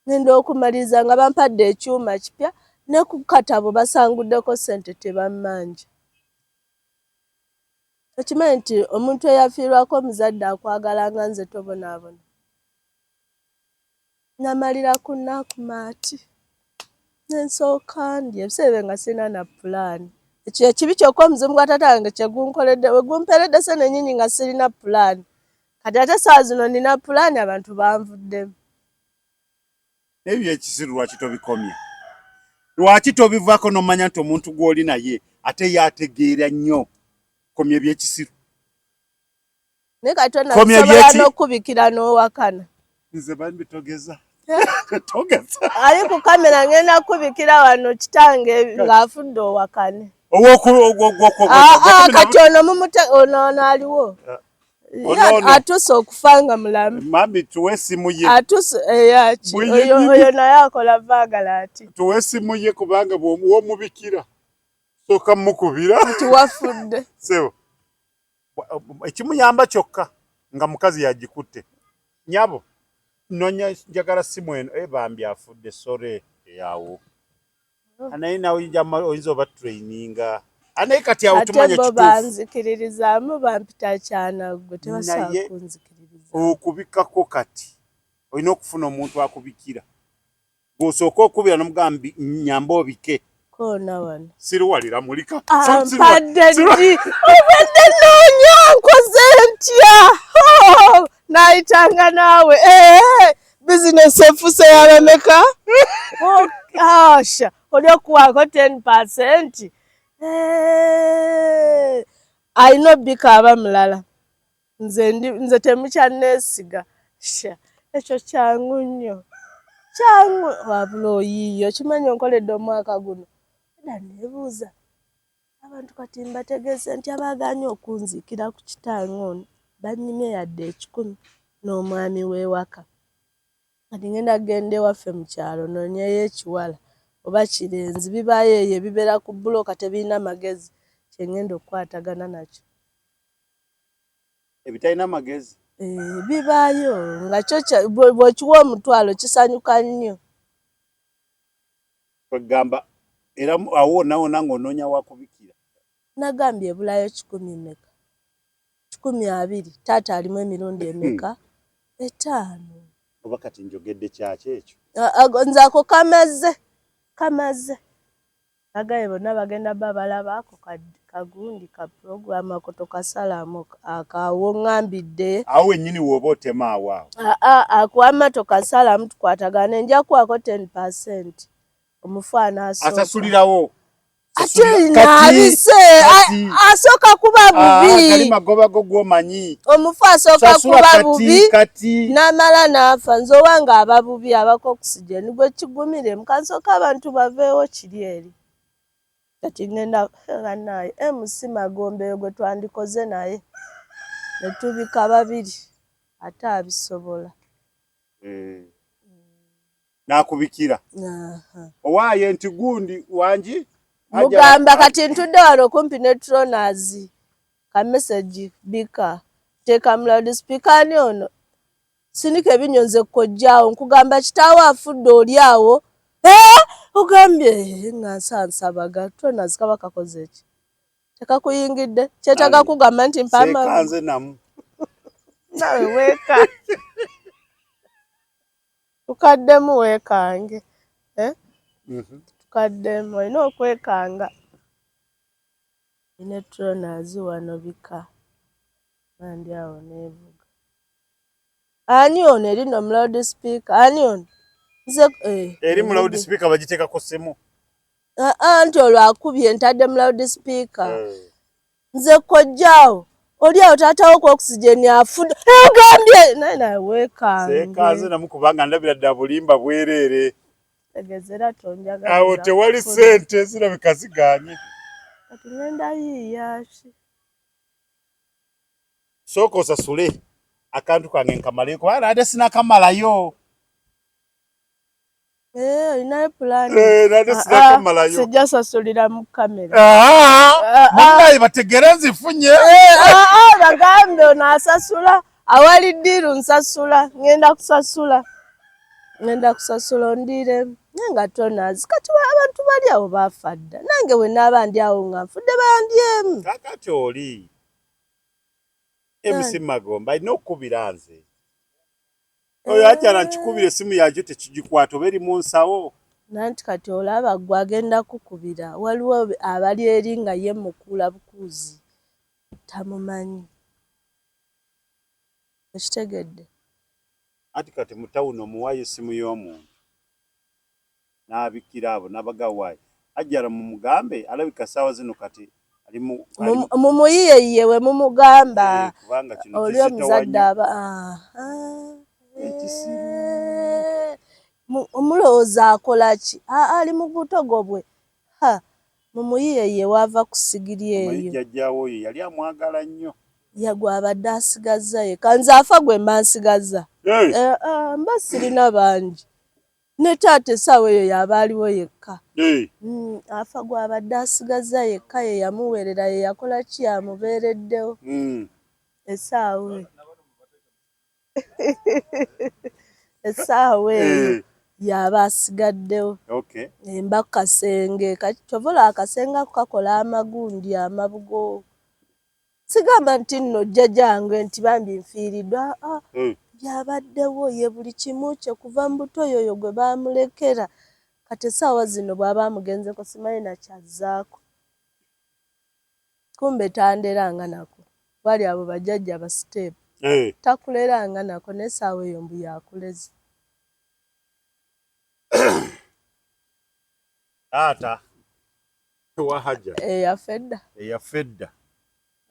ngenda okumaliriza nga bampadde ekyuma kipya ne ku katabo basanguddeko ssente tebammanja. Okimanyi nti omuntu eyafiirwako omuzadde akwagala nga nze tobonaabona. Namalira ku Nakumatt ne nsooka ndya ebiseera ebyo nga sirina na pulaani. Ekyo ekibi kyokka omuzimu gwa taata wange kye gunkoledde we gumpeeredde ssente nnyingi nga sirina pulaani. Kati ate essaawa zino nina pulaani abantu banvuddemu. Naye ebyekisiru lwaki tobikomya? Lwaki tobivaako n'omanya nti omuntu gw'oli naye ate ye ategeera nnyo? Komya ebyekisiru. Naye kati tonasobola n'okubikira n'owakana. Nze bambi togeza. Togeza. Ali ku kamera ngenda kubikira wano kitange ng'afudde owakane. Kati ono mumute ono ono aliwo. Atuuse okufa nga mulamu. Mami tuwe esimu ye. Atuuse eyaki oyo naye akola vaagala ati. Tuwe esimu ye kubanga bw'omubikira sooka mukubira. Nti wafudde. Sebo ekimuyamba kyokka nga mukazi yagikutte. Nyabo nonya njagala simu eno eh bambi afudde sorry eyawo. Naye nawe oyinza oba traininga. Anaye kati awo Ate tumanya bo kituufu. Banzikiririzaamu, bampita kyanaggwe, tebasobola Naye kunzikiririza. Okubikako kati olina okufuna omuntu akubikira, gw'osooka okubira nomugamba nyamba obike. Koona wano. Siruwalira mulika. Ampadde ddi? Obadde noonya nkoze ntya? Oh, naayitanga naawe. Eh, bizinesi efuse yabameka? Oh, asha oli okuwaako 10%. Eh, alina obbika aba mulala. Nze ndi nze temukyanneesiga. Sha, ekyo kyangu nnyo, kyangu. Wabula oyiiya okimanyi onkoledde omwaka guno. Era neebuuza abantu kati mbategeeze nti abaagaanye okunziikira ku kitange ono bannyimye yadde 100 n'omwami w'ewaka. Kati ngenda kugenda ewaffe mu kyalo noonyeyo ekiwala oba kirenzi, bibaayo eyo ebibeera ku bbulooka tebirina magezi, kye ngenda okukwatagana nakyo. Ebitalina magezi. Eh, bibaayo nga kyo bw'okiwa 10,000 kisanyuka nnyo. Kwegamba era awo wonna wonna ng'onoonya wakubikira. Nagambye ebulayo kikumi meka? 120. Taata alimu emirundi emeka? 5. Oba kati njogedde kyaki ekyo? Nze ako kamaze, kamaze. Bagaye bonna bagenda bba balaba ako kagundi ka puroguramu ako tokasalamu akawo ŋŋambidde. Awo wennyini w'oba otema awo awo. Akuwamma tokasalamu, tukwatagane, nja kuwako 10% omufu anaasooka. Asasulirawo. Ate naabise asooka kuba bubi. Gali magoba go gw'omanyi. Omufu asooka kuba bubi n'amala n'afa. Nze owange aba bubi, abako oxygen gwe kigumire mukansooka abantu baveewo kiri eri. Kati ngenda bannaaye MC Magombe oyo gwe twandikoze naye ne tubika babiri ate abisobola. N'akubikira. Owaaye nti gundi wangi? Mugamba kati ntudde wano kumpi ne Tronas, ka message bika teeka mu loud speaker, ani ono? Sindika ebinnyo nze kojjaawo nkugamba kitaawo afudde oli awo. Eh, ogambye nga nsansabaga. Tronas kaba kakoze ki? Tekakuyingidde, kyetaaga kugamba nti mpamba. Seekanze namu. Nawe weeka. Tukaddemu weekange. Eh? Tukaddemu olina okwekanga. Ne Tronas wano bika. Bandi awo neevuga. Ani ono eri no mu loud speaker? Ani ono? Nze Eri mu loud speaker bagiteekako ssimu. Anti olwo akubye ntadde mu loud speaker. Nze kojjaawo oli awo taatawo ku oxygen afudde. Ogambye naye nawe weekange. Seekanze namu kubanga ndabira ddala bulimba bwereere. Tegeeza era tonjagaliza. Awo tewali ssente zirabika zigaanye. Kati ngenda yiiya ki? Sooka osasule akantu kange nkamaleyo kubanga ate sinakamalayo. Eh, olinayo pulaani? Nate sinakamalayo. Sijja sasulira mu kamera. Munnaye bategere nzifunye. Bagambe ono asasula, awali ddiiru nsasula, ngenda kusasula. Ngenda kusasula ondiiremu. Naye nga tonazi kati abantu bali awo baafa dda. Nange bwe naaba ndi awo nga nfudde bandyemu. Kaakati oli MC Magombe alina okukubira nze. Oyo ajjala nkikubira essimu yakyo tekigikwata oba eri mu nsawo. Nanti kati olaba gwe agenda kukubira, waliwo abali eri nga ye mukuula bukuuzi tamumanyi. Okitegedde? Anti kati mu tawuni omuwaayo essimu y'omuntu n'abikira abo n'abagawaayo. Ajjala mumugambe alabika ssaawa zino kati ali mu Mumuyiyeyiye we mumugamba. Kubanga kino Oli kizitowa omuzadde nnyo. aba Ekisiru. Omulowooza akola ki? Ali mu butogo bwe. Ha, mumuyiyeyiye waava ku sigiri eyo. Omanyi jjajjaawo oyo yali amwagala nnyo. Ya gw'abadde asigazza yekka. Nze afa gwe mba nsigazza. Hey! Mba sirina bangi. Ne taata essaawa eyo y'aba aliwo yekka. Hey! Afa gw'abadde asigazza yekka, ye yamuweerera, ye yakola ki, amubeereddewo. Essaawa eyo. Essaawa eyo. Y'aba asigaddewo. Mba ku kasenge. Kati ky'ova olaba akasenge ako kakola amagundi amabugo. Sigamba nti nno jjajjange nti bambi nfiiriddwa, aa byabaddewo ye buli kimu kye kuva mu buto y'oyo gwe baamulekera. Kati essaawa zino bw'aba amugenzeko simanyi na ky'azzaako. Kumbe tanderanga nako. Bali abo bajjajja ba siteepu. Takuleranga nako naye essaawa eyo mbu y'akuleze. Taata wa Hajat. Eyafa edda. Eyafa edda.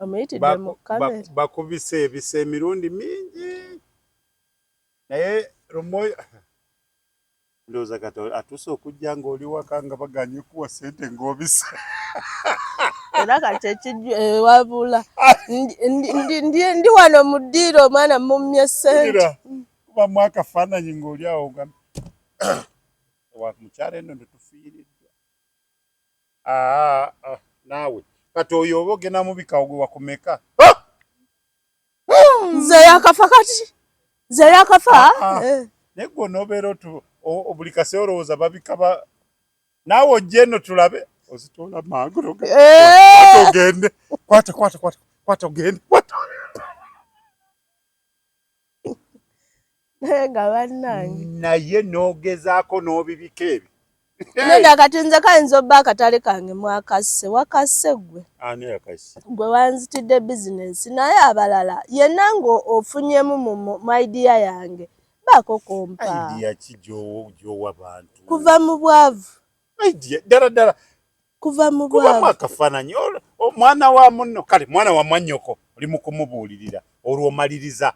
Omuyitidde mu kamera. Bakubise ebisa emirundi mingi naye lumu ndowooza kati atuuse okujja ng'oli waka nga baganye kuwa ssente ng'obisa. Era kati ekijju ewabula ndi wano mu ddiiro omwana mummye ssente. Kubamu akafaananyi ng'oli awo nga wa mukyala eno tetufiiriddwa. Ah, naawe kati oyo oba ogenda mubikawo gwe wakumeka? Nze yakafa kati nze yakafa. Naye gwe onoobeera buli kaseera olowooza babika naawe ojja eno tulabe ozitoola mangu ogende kwata kwata kwata kwata ogende kwata. Naye nga bannange. Naye n'ogezaako n'obibika ebyo. Neda kati nze kayinza obba akatale kange mwakasse wakasse ggwe. Ani yakasse? Gwe wanzitidde bizinensi naye abalala yenna ng'ofunyemu mu idea yange baako kompa. Idea ki gy'owa bantu? Kuva mu bwavu. Idea ddala ddala. Kuva mu bwavu. Kubamu akafaananyi omwana wa munno kale mwana wa mwannyoko oli mu kumubuulirira olwo omaliriza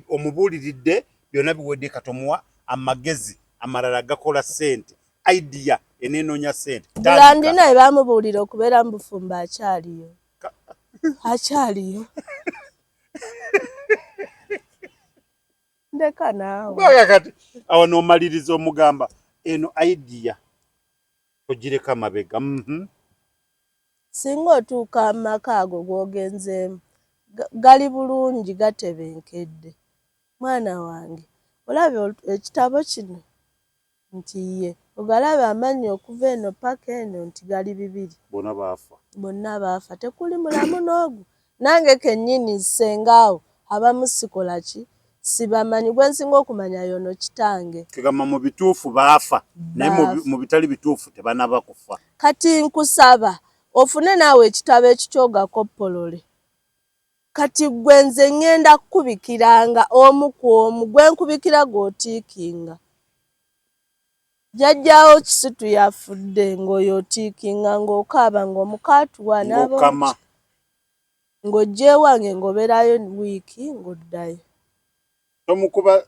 omubuuliridde byonna biwedde kati omuwa amagezi amalala gakola ssente idea enenoonya ssente. Bulandi naye bamubuulira okubeera mu bufumbo akyaliyo. Akyaliyo. Ndeka naawe. Kati awo n'omaliriza omugamba eno idea togireka mabega. Singa otuuka amaka ago gw'ogenzeemu gali bulungi gatebenkedde. Mwana wange olaba ekitabo kino nti ye ogalaba amannyo okuva eno paka eno nti gali bibiri. Bonna baafa. Bonna baafa tekuli mulamu n'ogu. Nange kennyini ssenga awo abamu sikola ki sibamanyi gwe nsinga okumanya y'ono kitange. Kigamba mu bituufu baafa naye mu bitali bituufu tebannaba kufa. Kati nkusaba ofune naawe ekitabo ekikyo ogakoppolole. Kati ggwe nze ŋŋenda kukubikiranga omu ku omu gwe nkubikira gw'otiikinga. Jjajjaawo Kisitu yafudde ng'oyo otiikinga ng'okaaba ng'omukaatuwa n'ab'omu ng'ojja ewange ng'obeerayo wiiki ng'oddayo. Tomukuba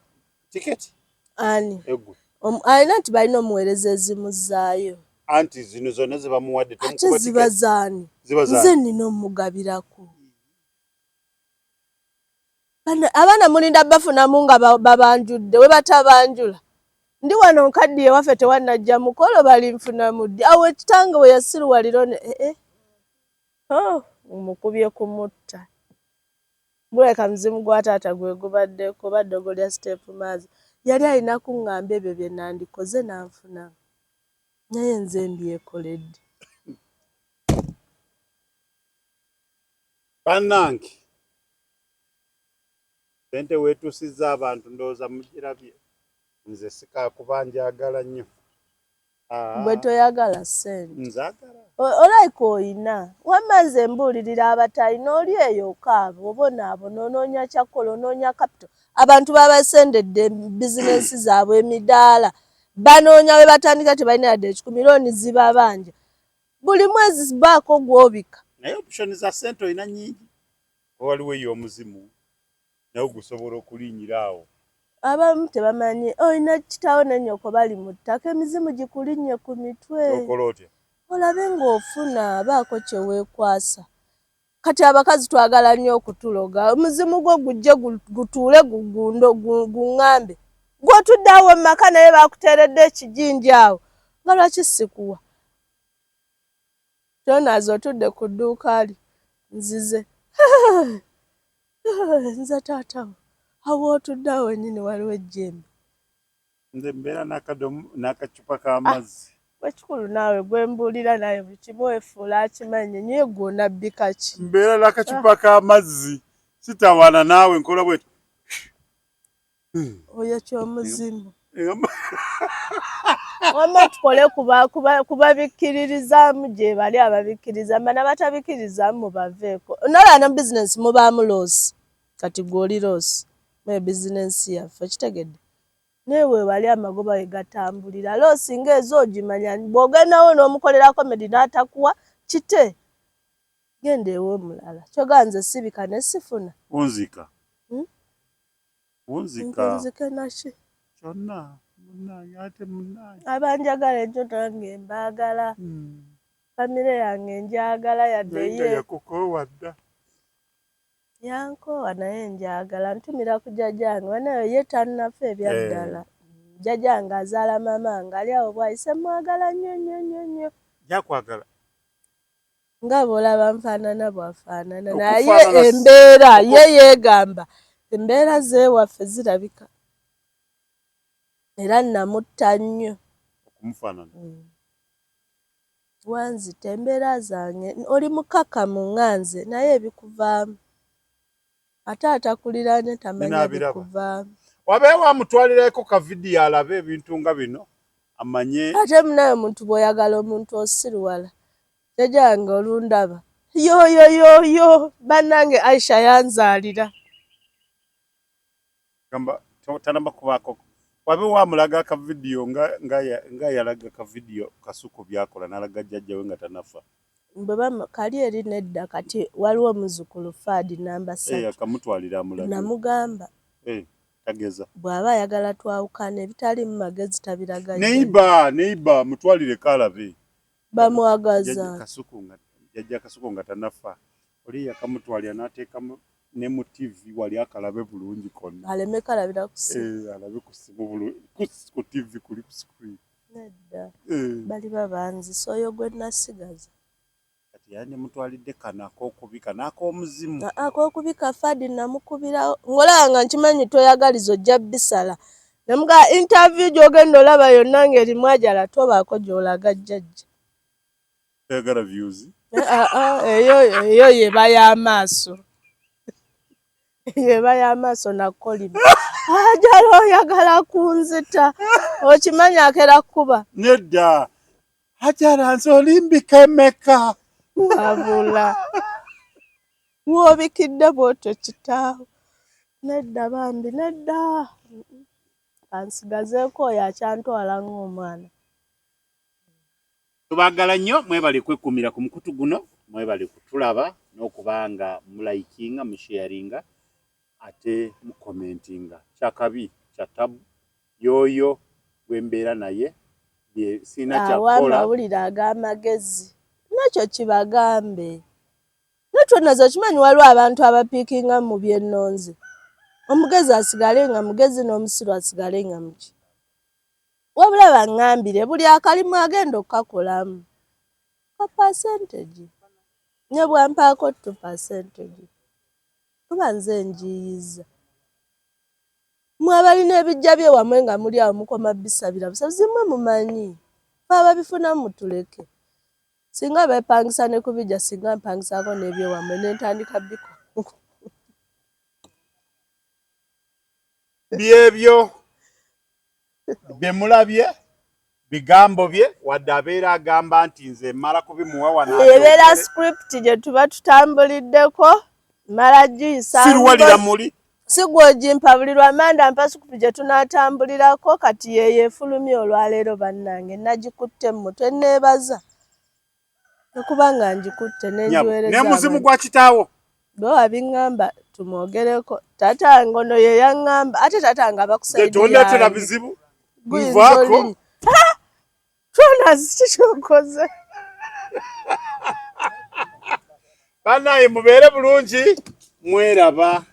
tiketi? Ani? Alina nti balina omuweereza ezimuzzaayo. Anti zino zonna ze bamuwadde tomukuba. Ate ziba zaani? Nze nnina omugabirako. Abaana mulinda bafunamu nga babanjudde we batabanjula. Ndi wano nkaddiye waffe tewannajja mukolo balinfunamu ddi? Awo ekitange we yasiruwalira ne mukubye kumutta. Gulabika muzimu gwa taata gwe gubaddeko oba ddogo lya step maazi. Yali alina kuŋŋamba ebyo bye nandikoze n'anfuna. Naye nze mbyekoledde. Bannange ssente weetuusizza abantu ndowooza mugirabye nze sikaakuba njagala nnyo. Gwe toyagala ssente. Nzaagala. Olayika oyina wamma nze mbuulirira abatalina oli eyo okaaba obonaabona onoonya kyakukola onoonya capital. Abantu babasendedde bizinensi zaabwe emidaala banoonya we batandika tebalina yadde ekikumi looni zibabanja. Buli mwezi baako gw'obika. Naye option za ssente olina nnyingi. Waliwo ey'omuzimu nawe gusobola okulinnyira awo. Abamu tebamanyi olina kitaawo ne nnyoko bali mu ttaka emizimu gikulinnye ku mitwe. Okola otya? Olabe ng'ofuna baako kye weekwasa. Kati abakazi twagala nnyo okutuloga omuzimu gwo gujje gutuule gugundo guŋŋambe gw'otudde awo mu maka naye bakuteeredde ekijinji awo nga lwaki sikuwa? Tonaaza otudde ku dduuka lyo nzize nze taata wo awo otudde awo wennyini waliwo ejjembe. Nze mbeera n'akacupa k'amazzi. Ah, ekikulu naawe gwe mbuulira naye buli kimu weefuula akimanyi nyo gwe onabbika ki? Mbeera n'akacupa ah. k'amazzi sitawaana naawe nkola bwe Oyo kyomuzimu. Wamma tukole kubabikkiririzaamu gye bali ababikkiriza mba n'abatabikkirizaamu mubaveeko. Nolaba ne mu bizinensi mubaamu loosi kati gwe oli loosi mu bizinensi yaffe okitegedde naye wewali amagoba we gatambulira loosi ng'ezo ogimanya bw'ogendawo n'omukolera komedi n'atakuwa kite genda ew'omulala kyogamba nze sibika ne sifuna. Wunzika. Hmm? Wunzika. Nkunzike naki? Kyonna munnange ate munnange. Abanjagala ennyo nange mbaagala. Hmm. Famire yange njagala yadde ye. Yakukoowa dda. Yankoowa naye njagala ntumira ku jjajjange banaye ye tannafa ebyaddala. Eh. Jjajjange azaala maama wange ali awo bwayise mwagala nnyo nnyo nnyo nnyo. Yakwagala. Nga bw'olaba nfaanana bw'afaanana naye embeera ye yeegamba embeera z'ewaffe zirabika era namutta nnyo. Okumufaanana. Mm. Wanzita embeera zange oli mukakamu nga nze naye ebikuvaamu ate atakuliraanye tamanya bikuvaamu. Wabeewo amutwalireko ka vidiyo alabe ebintu nga bino amanye. Ate munaye omuntu bw'oyagala omuntu osiruwala jjajja wange olundaba yoyoyoyo bannange Aisha yanzaalira. Gamba tanaba kubaako wabeewo amulaga aka vidiyo nga nga nga yalaga ka vidiyo Kasuku byakola n'alaga jjajja we nga tanafa. Bwe kali eri nedda kati waliwo omuzzukulu Fadi namba eh, ssatu. Akamutwalira amulage. Namugamba. Eh, tageza. Bw'aba ayagala twawukane ebitaliimu magezi tabiraga jjajja. Neighbor, neighbor mutwalireko alabe. Bamwagaza. Kasuku nga jjajja Kasuku nga tanafa oli yakamutwalira n'ateekamu ne mu TV wali akalabe bulungi konna. Aleme kalabira ku ssimu. Eh, alabe ku ssimu bulungi ku TV kuli ku screen. Nedda. Eh. Baliba banzisa oyo gwe nasigaza. Kati yandimutwalidde kano ak'okubika n'ak'omuzimu. Ak'okubika Fadi namukubirawo ng'olaba nga nkimanyi toyagaliza ojja bisala. Namugamba interview gy'ogenda olaba yonna ng'erimu ajala tobaako gy'olaga jjajja. Toyagala views? Eh, ah, ah, eyo eyo yeba y'amaaso. Yeba y'amaaso nakolima. Ajala oyagala kunzita. Okimanyi akera kukuba. Nedda. Hajara nze olimbika emeka. Wabula. W'obikidde bw'otyo kitaawo. Nedda bambi nedda. Kansigazeeko oyo akyantwala ng'omwana. Tubagala nnyo mwebale kwekuumira ku mukutu guno mwebale kutulaba n'okuba nga mulayikinga musheyaringa ate mukomentinga kyakabi kya tabu yooyo gwe mbeera naye bye sirina Awa kyakukola. amawulire ag'amagezi nakyo kibagambe netwonaza okimanyi waliwo abantu abapiikinga mu byennonze omugezi asigale nga mugezi n'omusiru asigale nga muki Wabula bangambire buli akalimu agenda okukakolamu ka percentage ne bwampaako two percentage kuba nze njiiyizza. Mwe abalina ebijja bye wamwe nga muli awo mukoma bisabira busabizi mwe mumanyi fe ababifunamu mutuleke. Singa bepangisa ne ku bijja singa mpangisaako n'ebyewamwe ne ntandika biko. Byebyo. Bye mulabye bigambo bye wadde abeera agamba nti nze mmala kubimuwa wano ebeera script gye tuba tutambuliddeko mmala giyisa siruwalira muli si gw'ogimpa buli lwa manda mpa script gye tunaatambulirako kati yeeyo efulumye olwaleero bannange nagikutte mu mutwe neebaza okuba nga ngikutte nenjiweereza nemuzimu gwa kitaawo bwe wabiŋŋamba tumwogereko taata wange ono ye yaŋŋamba ate taata wange aba kusaidtondeetera bizibu nvaako twonazi ki kyokoze banaye mubeere bulungi mweraba.